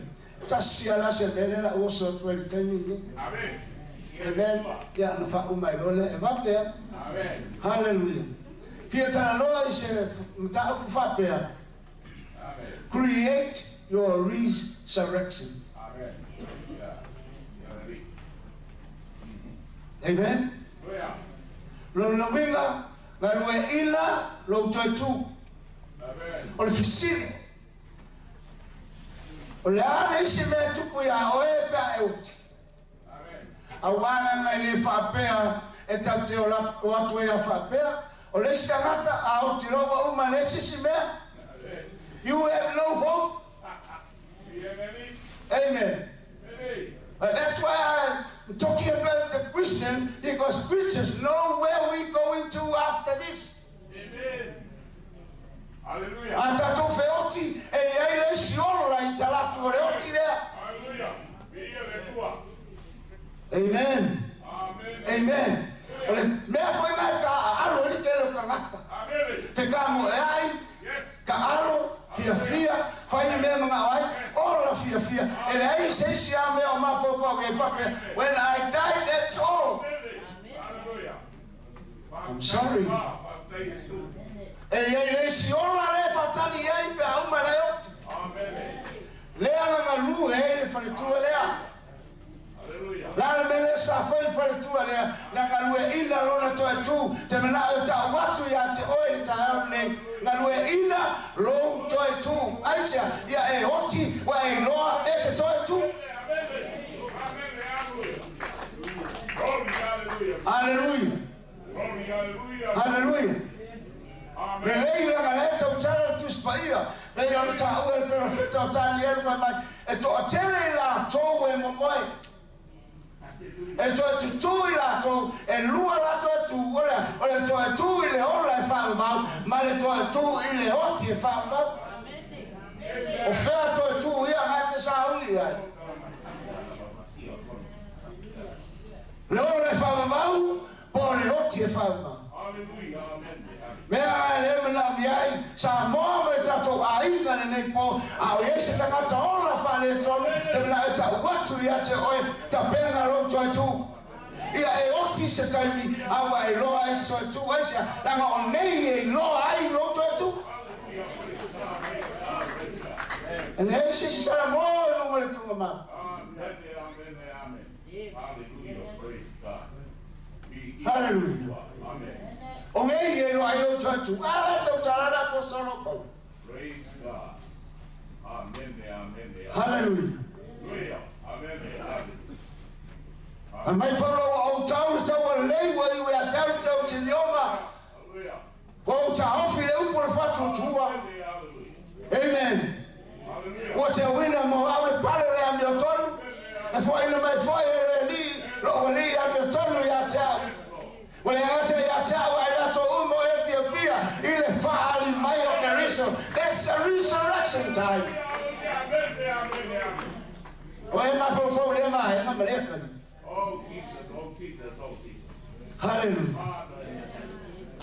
Tasi ala se mea lea lau oso atu ai i le taimi lenei. Amen. Ia na faauma ai loa lea e vave a. Haleluia. Fia talanoa i se mataupu faapea. Create your resurrection. Amen. Lona uiga, galueaiina lou toe tu. O le fesili, o le a le isi mea e tupu iā oe pe a e oti? Auā leaga e le faapea e tatou te o atu ai a faapea, o le isi tagata a oti loa ua uma e leai se isi mea. You have no hope. Amen. But that's why I'm talking about the Christian, because Christians know where we going to after this. A tatou feoti, e i ai le isi ola i talatu o le oti lea. Amen. Amen. O le mea foi mai ka alo i le o tagata. Te ka mo e ai, ka alo, fiafia, fai le mea mangao ai, ola fiafia. E leai se isi lava mea o mafaufau i ai faapea, when I die, that's all. I'm sorry. E i ai le isi ola lea e faatali i ai pe a uma e lai oti. Lea na galue ai le faletua lea. La le mea lea sa fai le faletua lea, na galueaiina lona toe tu, te manao e tau atu ia te oe i le taeao lenei, galueaiina lou toe tu. Aisea? Ia e oti, ua e iloa e te toe tu. Aleluia! Aleluia! Lelei leaga lea e tautala le Tusi Paia, pei ona taua e le perofeta o Tanielu fai mai, E toatele i latou e momoe, e toe tutū i latou, e lua la toe tū, o le a? O le toe tū i le ola e faavavau, ma le toe tū i le oti e faavavau. O fea toe tū ia ngai te sauni i ai? Le ola e faavavau, po o le oti e faavavau? Mea a e le manaomia ai Samoa ma le tatou aiga lenei po, a o i ai se tagata ola faaletonu, te manao e tau atu ia te oe, tapena lou toe tu. Ia e oti se taimi, a ua e iloa ai se toe tu, aisea, leaga o nei e iloa ai lou toe tu. E leai se isi Samoa i luga o le tuugamau. Haleluia. O ngei e iloa ai lou toe tu. A la tau tala le apostolo Paulo. Haleluia. A mai Paulo ua ou tau le taua lelei ua iu ia te au le tau tilioga. Ua ou taofi le upu o le faatuatua. Amen. Ua te uina mo au le pale o le amiotonu, e foaina mai foi e le Alii lou Alii amiotonu ia te au. Ua le gata ia te au ae latou uma o e fiafia i le faaali mai o Keriso. That's the resurrection time. O e mafaufau lea vaega ma lea taimi. Haleluia.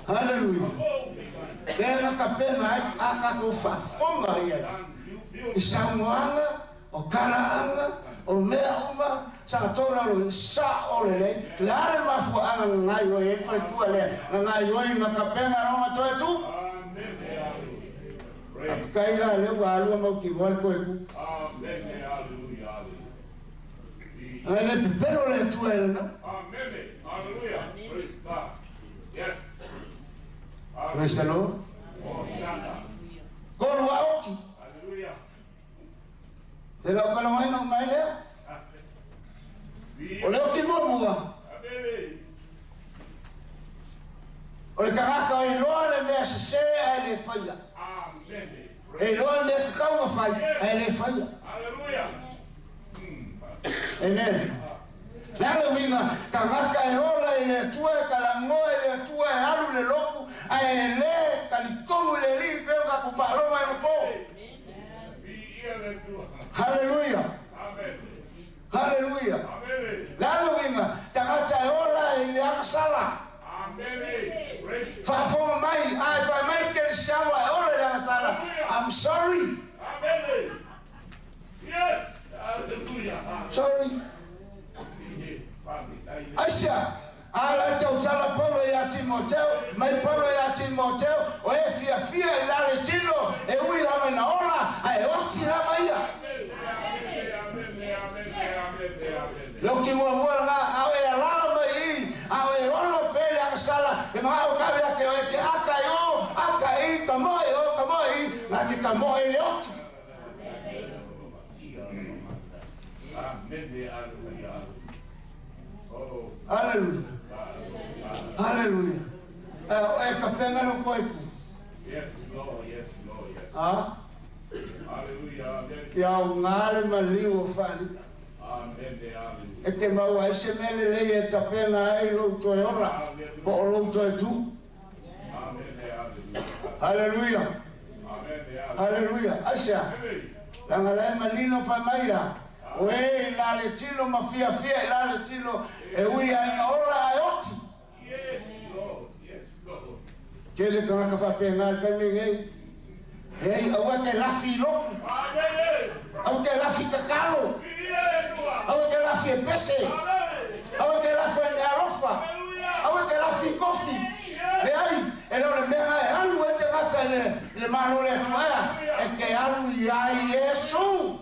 Haleluia. Lea na tapena ai a tatou faafofoga i ai i saunoaga, o talaaga, o mea uma sa tou lalo sao lelei. Le a le mafuaaga na gaioi ai le faletua lea, na gaioi na tapena lona toe tu? Faafetai la lea ua alua mautinoa le toe tu. E le pepelo le Atua e lana. Praise the Lord. Kolu a oti. Te lau kalawaina o mai lea. O le oti muamua. O le tagata e iloa le mea sese ae le faia. E iloa le mea tatau ona fai ae le faia. Amen. Le a le uiga, tagata e ola i le Atua, e talanoa i le Atua, e alu i le lotu, ae le le li pe o ka ku whaaloga e mapo. Hallelujah. Hallelujah. Le alo winga, tangata e ola e le angasala. Whaafonga mai, ai whai mai ke risiawa e ola le angasala. I'm sorry. Yes. Hallelujah. Sorry. Asia, ala te utala Paulo ia Timoteo, mai Paulo ia Timoteo, o e fia fia i lale tino, e ui lava na ola, a e oti lava ia. Loki mua mua nga, au e alala mai i, au e ono pele angasala, e mga au kawe ake o e ke aka i o, aka i, ka moe o, ka moe i, nga ke ka moe le oti. Hallelujah. Hallelujah. E ka penga no koiku. Yes, Lord. Yes, Lord. Yes. Ah? Hallelujah. Ia o ngale maliu o whaali. Amen. Amen. E te mau ai se mele lei e tapenga ai lou toe ora. Po o lou toe tu. Amen. Hallelujah. Amen. Hallelujah. Asia. Langa lai manino whai maia. O e la le tilo ma fia fia i la le tilo e ui ai nga ola ai oti. Yes, Lord. Yes, Lord. Ke le kangaka whapenga le kaimi ngei. Hei, aua ke lafi loku. Amen. Aua ke lafi kakalo. Aua ke lafi e pese. Aua ke lafi e alofa. Aua ke lafi kofi. Le ai, e leo le mea e alu e te ngata i le malo le atuaia. E ke alu i ai Yesu.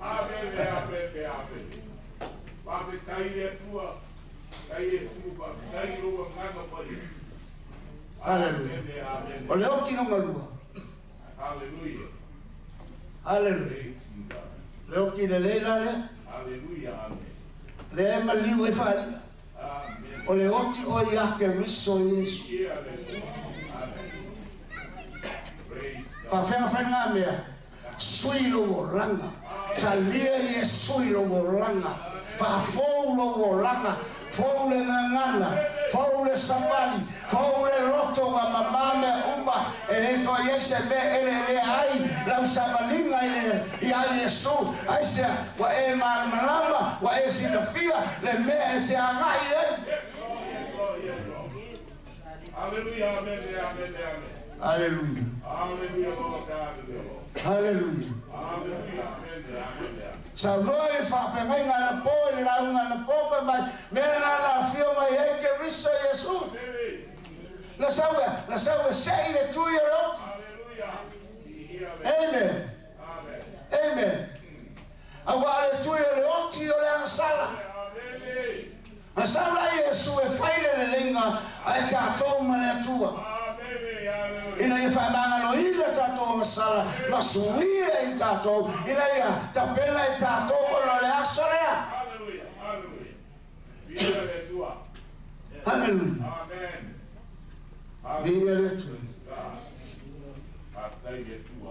Amen, amen, amen. Hallelujah. O le oki no ngalua. Hallelujah. Hallelujah. Le oki le leila le. Hallelujah. Le e maliu e whaari. Amen. O le oti o ia ke riso Yesu. Whawhenga whainga mea. Sui lo o ranga. Talia Yesu i lo olanga. Whaafou lo olanga. Fou le ngangana. Fou le sapali. Fou le loto wa mamame uma. E le toa yese me ele le ai. Lau sapalinga i ai Yesu. Ai sea, wa e malamalama. Wa e sinafia. Le mea e te angai ai. Hallelujah. Amen. Amen. Amen. Hallelujah. Hallelujah, Lord. Hallelujah. Hallelujah. Sa noa e whawhengai ngā na pō, le lau ngā na pō whai mai, mea nā nā whio mai e ke riso Yesu. Na saue sei le tui o le oti. Amen. Amen. Aua le tui o le oti o le angasala. Na saula Yesu e whaile le lenga ai tātou ma le atua. Ina ia whaemangalo ila tātou angasala, masuia i tātou, ina ia tapena i tātou o le aso lea. Hallelujah. Hallelujah. Amen. Viia le Atua.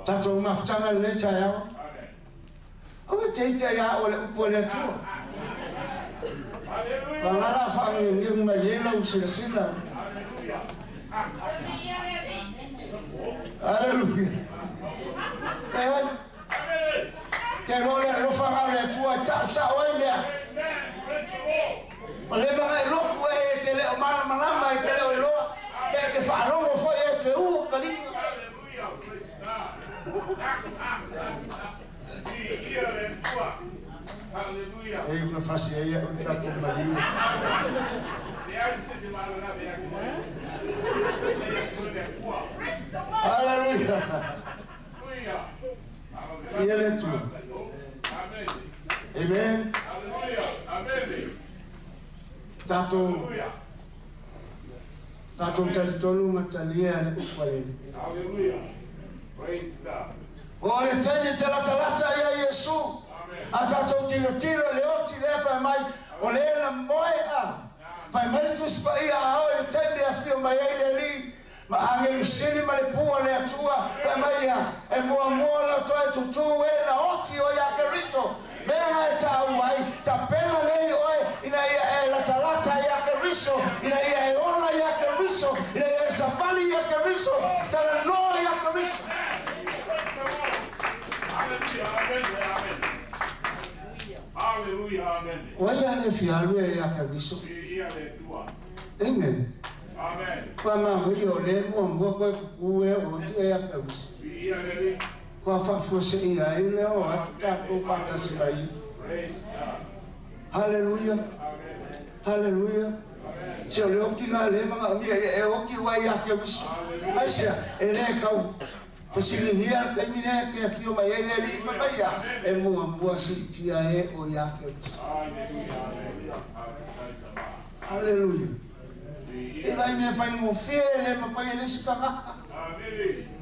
Tātou mafutanga le tai ao. Aua te ita ia o le upu le Atua. Wangala whaange mai e lau sila sila. Hallelujah. Hallelujah. Te role alofa le Atua tau sa oi mea. O le manga e lopu e te leo mana malama e te leo iloa. E te whaalogo foi e wheu ka lima. Hallelujah. E una fasi e ia un tapo maliu. Hallelujah. Ia le Atua. Amen. Tātou tātou talitonu matalia le upalele. Hallelujah. Praise God. O le taimi te latalata ia Iesu. A tātou tilo tilo le oti le whai mai o le na moe a. Pai mai le tusi pa ia a o le taimi a whio mai ai le li. Ma angelu sili ma le pua le atua. Pai mai ia e mua mua la toa e tutu e na oti o ia Kristo. Mea ngai tāu ai, ta pena lei oe ina ia e latalata ia Kristo, ina ia e ola ia Kristo, ina ia e sapali ia ia Keriso, talanoa ia Keriso. Hallelujah, amen. O ai ale fialu e ia Keriso. Amen. Amen. Kua maui o le mua mua koe kuku e o te ia Keriso. Kua faafua se ia ai le o atu tātou whātasi mai. Hallelujah. Hallelujah. Se o le oki ngā le manga o mia e oki wai a Keriso. Ai sea, e le kau fasiligia le taimi lea ke afio mai ai le alii ma mai ia, e muamua siitia e o ia Keriso. Hallelujah. E vai mea whaingofie e le mawhai e le si tagata.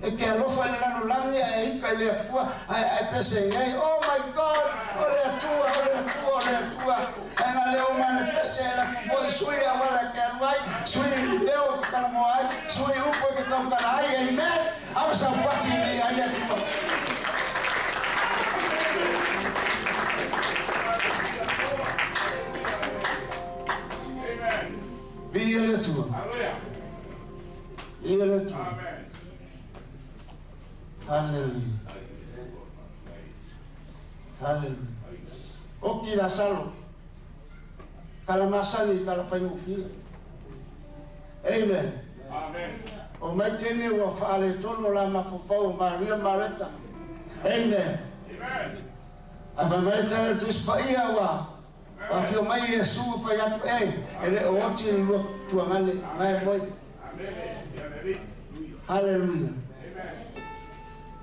E ke alofa le lalolagi ae ika i le Atua ae pese i ai. Oh my God, o le Atua, o le Atua, o le Atua. Ae nga leo mane pese e laku foi sui le awala e ke alu ai, sui leo e ke talangoa ai, sui upo e ke kaukala ai. Amen. Awa saupati i ai le Atua. Viia le Atua. Viia le Atua. Hallelujah. Hallelujah. Oki la salo. Kala masani kala whaingofia. Amen. Amen. O mai tene ua whaale tonu la mafofau Maria Mareta. Amen. Amen. A whamare tana tuspaia ua. Wa whio mai Yesu whai atu e. E le o oti lua tuangane ngai moi. Hallelujah.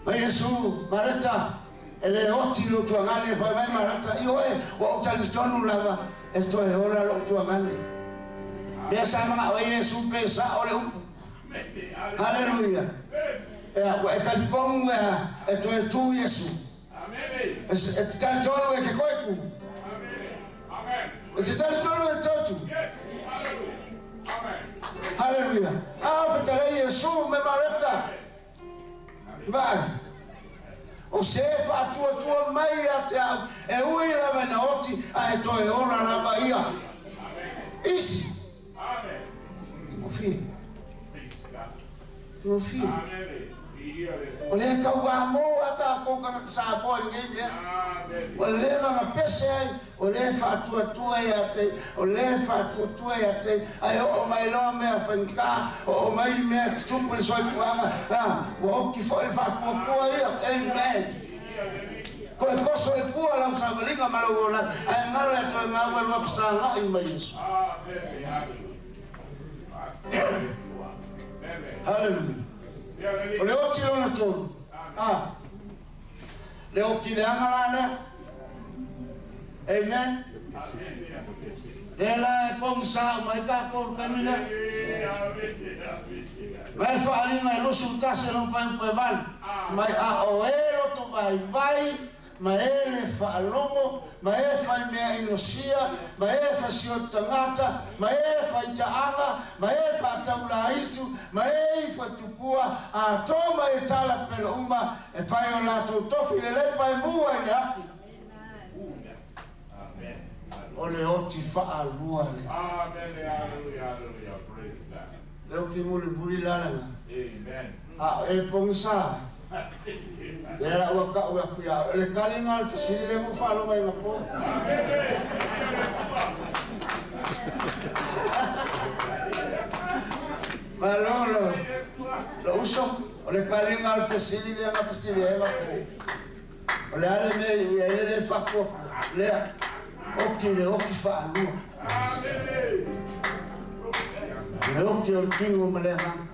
Mai Yesu, Mareta, e le oti lo tuangane whai mai Mareta. I oe, wa o tali tonu lava e toe hora lo tuangane. Mea sa manga o Yesu pe sa o le upu. Hallelujah. Ea, wa e tali kongu e toe tu Yesu. E tali tonu e ke koeku. E te tali tonu e totu. Hallelujah. A whatarei Yesu me Mareta. Vai. O se whaatua tua mai a te au. E ui lava na oti a e toe ora lava ia. Isi. Ngofie. Ngofie. O le kau a mō a tā kōkanga sa moa i nei mea. O le manga pese ai, o le whaatuatua ia te, o le whaatuatua ia te, ai o mai loa mea whanika, o mai mea tutupu le soipuanga, ua oki fo le whaatuatua ia, amen. Ko le koso e pua lau savalinga malo ola, ai ngalo e toe ngā ua lua whasanga i mai Yesu. Hallelujah. O le oti lona tolu. Le oki le anga la lea. Amen. Le la e pongi sa o mai kako kani lea. Mai whaalinga e lusu tase long whai upe vali. Mai a o e loto vai vai. Ma e le whaalongo, ma e whai mea inosia, ma e whasio tangata, ma e whai taanga, ma e whataula itu, ma e whatupua, a tōma e tala pelo uma, e whai o lātou tofi le lepa e mua i le afi. O le oti whaalua le. Amen, hallelujah, hallelujah, praise God. Le oki muli muli lalanga. Amen. A e pongisa. Le la ua ka ua kuia. Le kalinga le fasili le mo whalo mai ngapo. Malo lo uso. O le kalinga le fasili le nga fasili e ngapo. O le ale me ia ele le whakua. Lea. Oki le oki whaalua. Le oki o le kingo ma le hanga.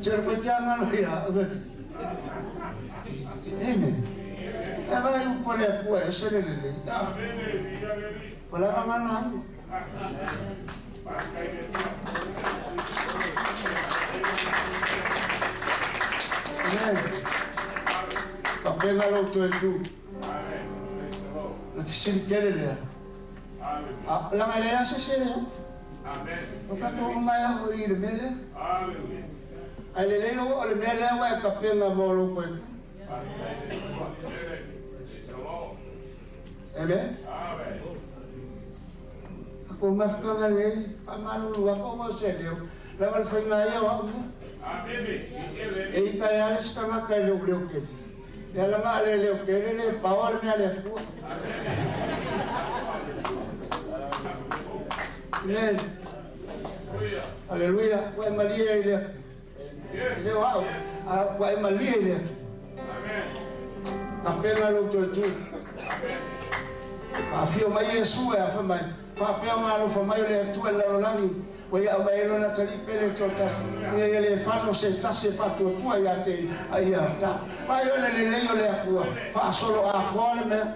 Tero koe kia ngalo ia. Amen. E vai upo le akua e sele le le. Wala ka ngalo hanu. Amen. Papenga lo toe tu. Le fisili kele lea. Langa lea se se lea. O kako umaya o i le mea lea. Ai le leilo o le mea lea wa e kapenga mo lo koe. Amen. Ako mafukanga le, pamalulu ako mo se leo. Laga le faiga ia o au mea. E ika e ale se tagata e leo leo kele. Le alaga a le leo kele le paoa le mea le Atua. Amen. Aleluia. Ua e malie i le leo au. Ua e malie i le Atua. Tapena lou toe tu. Afio mai Iesu e afa mai. Faapea ma mai o le Atua i le lalolagi. Ua ia au mai lona tali pele tō tasi. Ia ia le whano se tasi e whatuatua ia te ia ta. Mai o le lelei o le Atua. Whaasolo a koa le mea.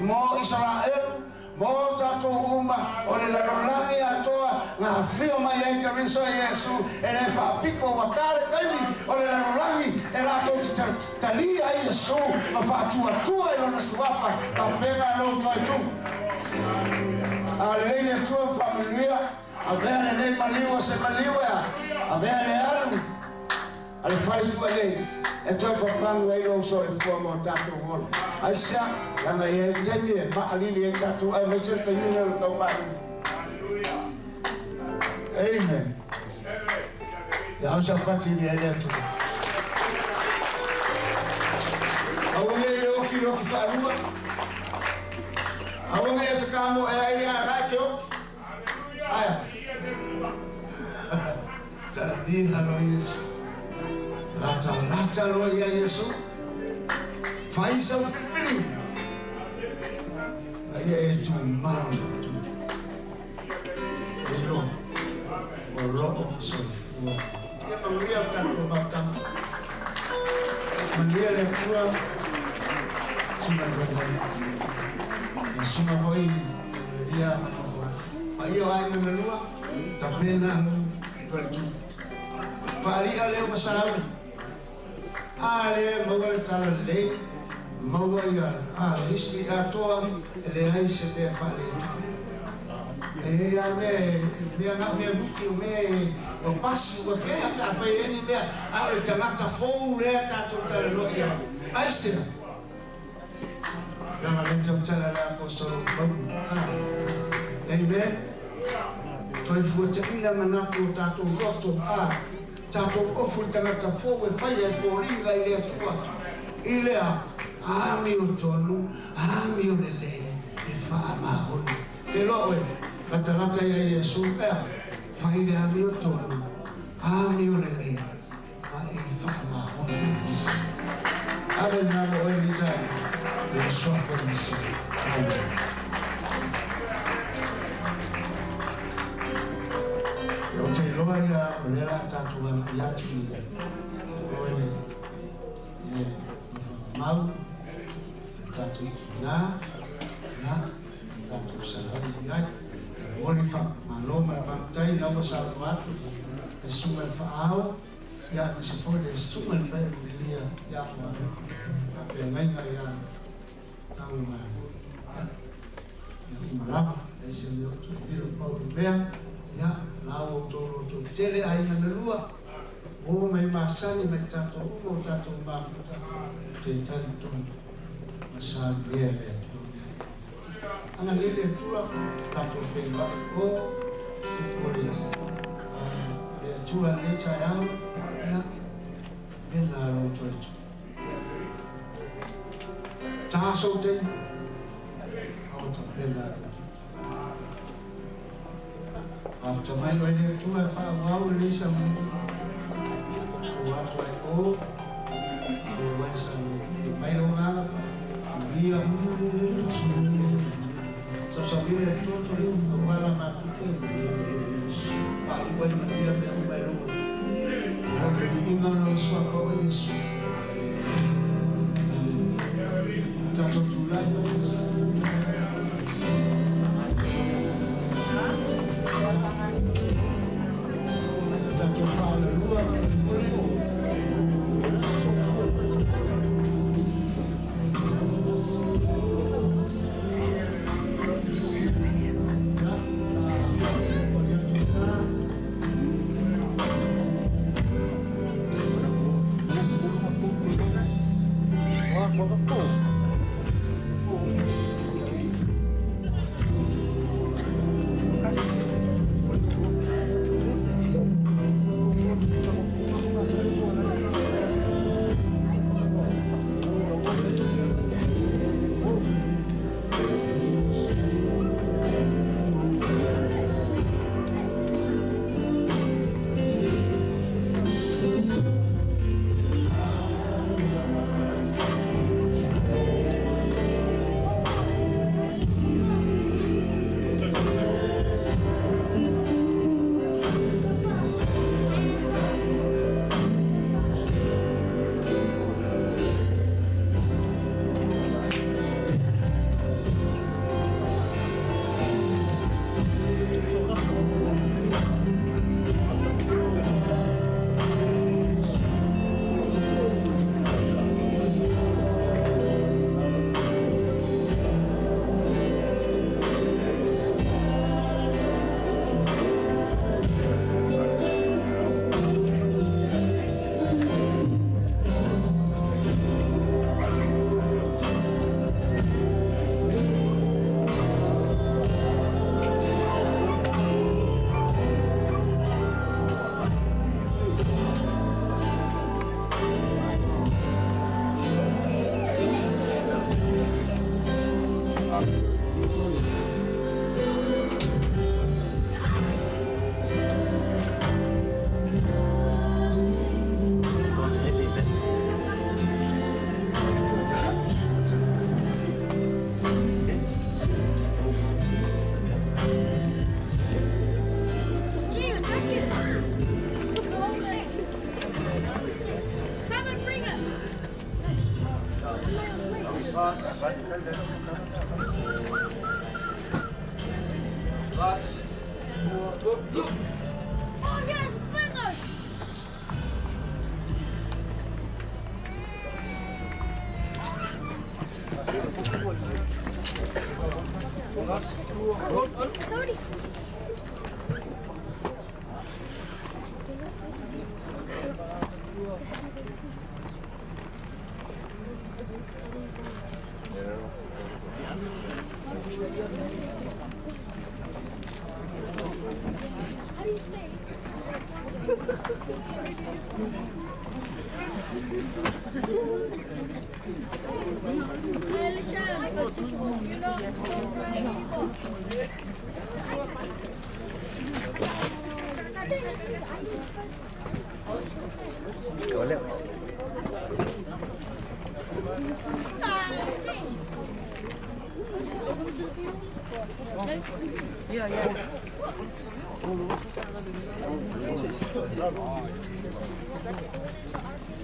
Mo Israel, mo tātou uma, o le lalolagi atoa, ngā whio mai ai Keriso Iesu, e le whaapiko ua kare kaimi, o le lalolagi, e lātou te talia ai Iesu, ma whaatuatua i lona suapa, ka penga lou toi tu. A le leile atua whaamanuia, a vea le nei maliua se maliua ea, a vea le alu, a le falitua nei, e toe papangu ai lou soifua ma o tatou ola. Aisea, laga ia ai taimi e maalili ai tatou ai mai tele taimiga o le taumaili. Amen. Ia au saupati i le ai le Atua. Aua nei e oki le oki faalua. Aua nei e whakamo e ai le agai ke oki. Aia. Taliha lo Iesu. Lata lata loa ia Iesu. Fai sau filifiliga. A ia e tumau tu. E loa. O loo soifua. Ia manuia le tatou mautaga. Manuia le Atua. Suna tuatai. Ma suna foi Elia ma nofo ai. Paia o aiga na lua, tapena lou toe tu. Faalia lea ua sauni. A lea maua le tala lelei, maua ia a le history atoa, e leai se mea faaletonu. E ai a mea, mea na o mea muki o mea o pasi ua kea pe afai ai ni mea, a o le tagata fou lea tatou talanoa i ai. Aisea? Leaga le tautala le aposetolo Paulo. Amen. Toe fuataina manatu o tatou loto, a tatou ofu i le tagata fou e fai ai foliga i le Atua i lea amiotonu, amiolelei e faamaoni. Te iloa oe, latalata ia Iesu, ea, fai le amiotonu, amiolelei ma e faamaoni. Ave lena mo oe lenei taeao, i le suafa o Iesu. Amen. Ia ou te iloa ia o lea la tatou agai atu i o le le mafagamau le tatou tina ia tatou sauni i ai. E momoli le faamalo ma le faafetai ina ua saunoa atu le susuga i le faaao ia aemaise foi le susuga i le faelumilia ia ma faafeagaiga ia Taugamalu. Ia, ia uma lava, leai se mea o toe lilo pau le mea, ia, la ua outou loto tele aiga na lua, ua mai masani mai tatou uma o tatou mafuta, te talitonu ma saunia e le Atua mea uma. Agalelei le Atua, tatou feiloai o upu o le le Atua i lenei taeao, ia, mena lou toe tu. Ta sou taimi, a o tapena lou toe tu. Mafuta mai oe le Atua e faaauau lenei saunoaga, tuu atu ai o, faaauau ai le saunoaga. Fia mai lou agaga faamanuia, suluia le sausauina le toto le auala mafute, faaiu ai manuia mea uma e lou Alii. O le viiga o lou suafa o Iesu. Amene. Tatou tulai faatasi. Tatou faalalua faamolemole. Ia, la momoli atu sa.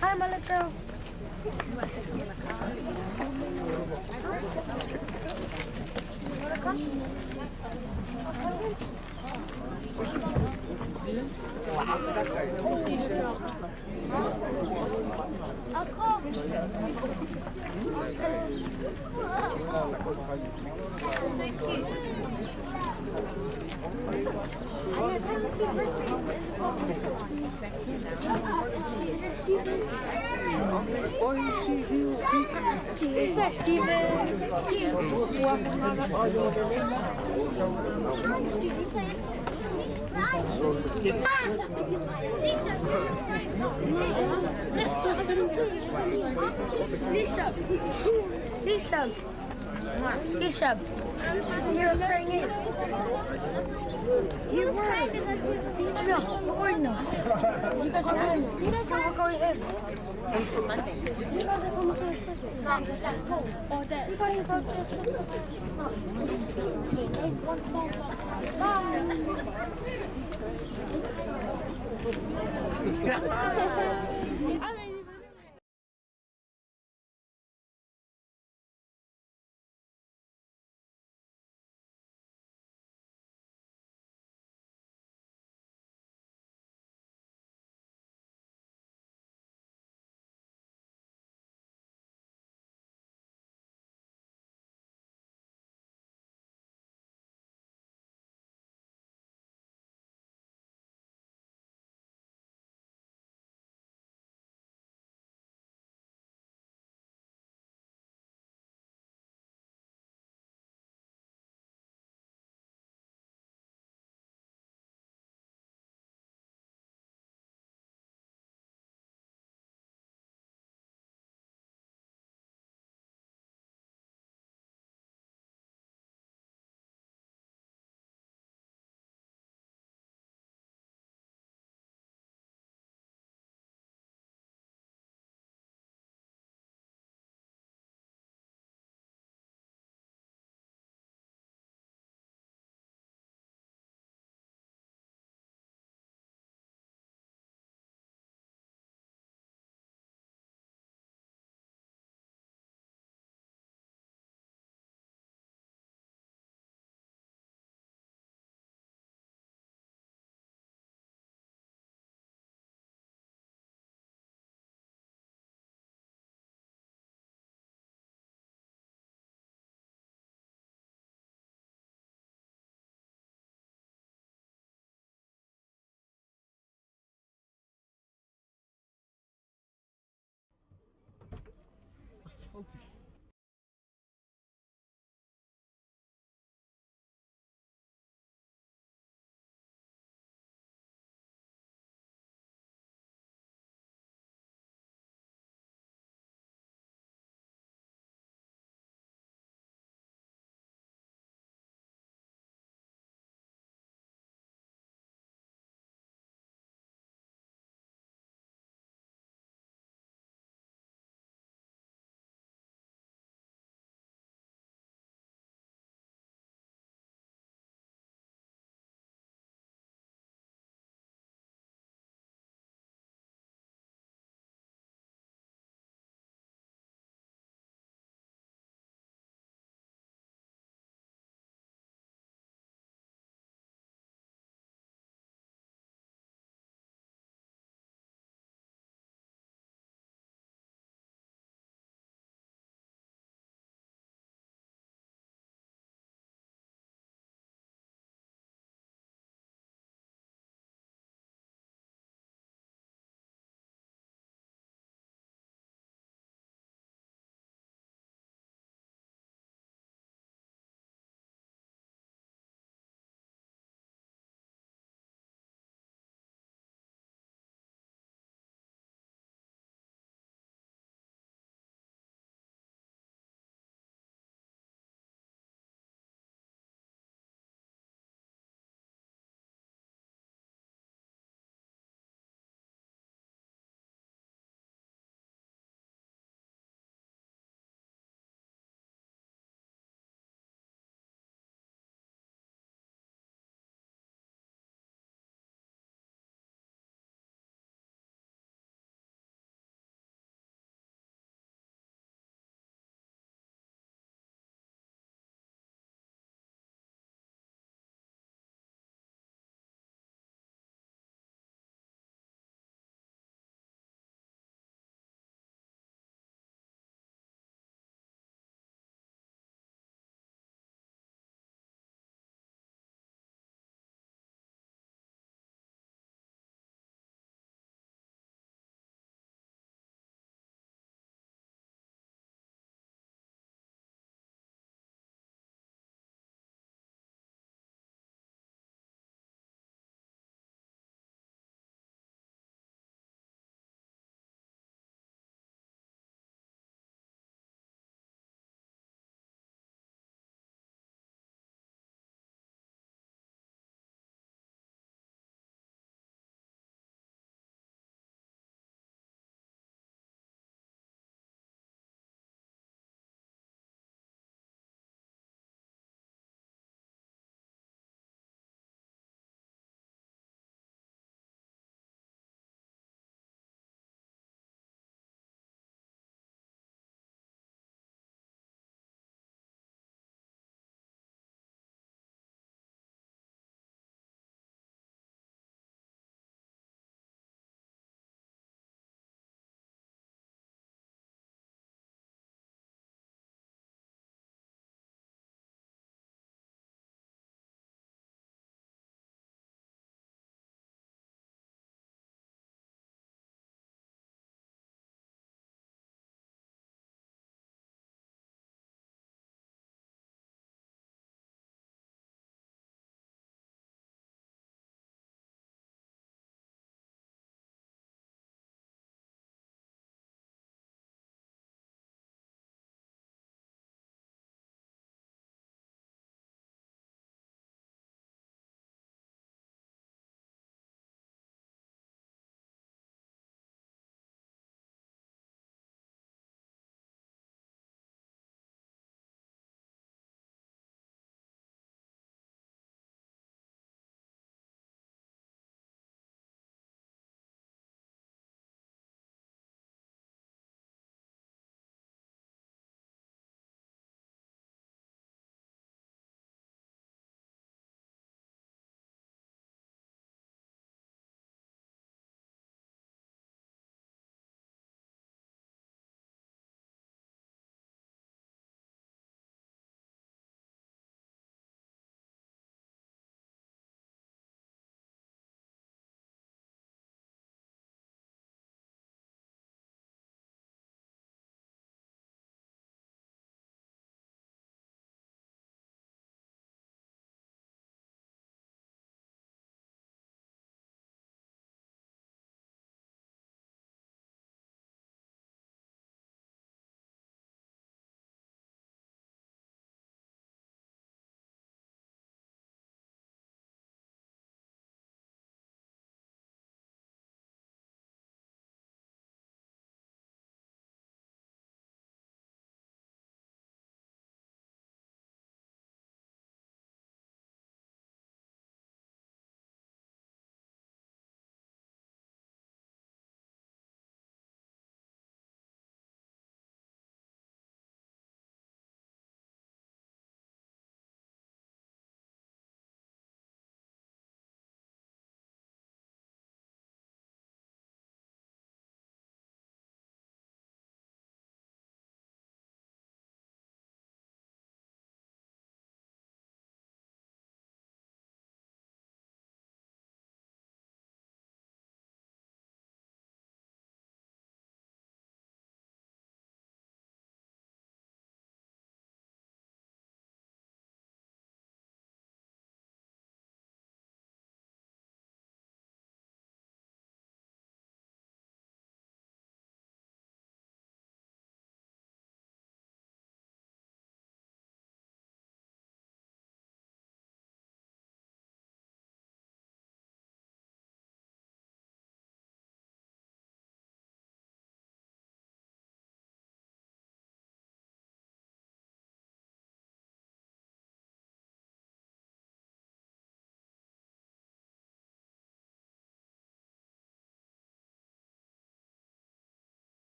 Hi, Malika. You want to take some in the car? You want to come? I'll call. So cute. Lisa. Lisa. You're wearing it. You were. No, we're going now. You guys are going. You guys are going in. You guys are going. You guys are going. Salty.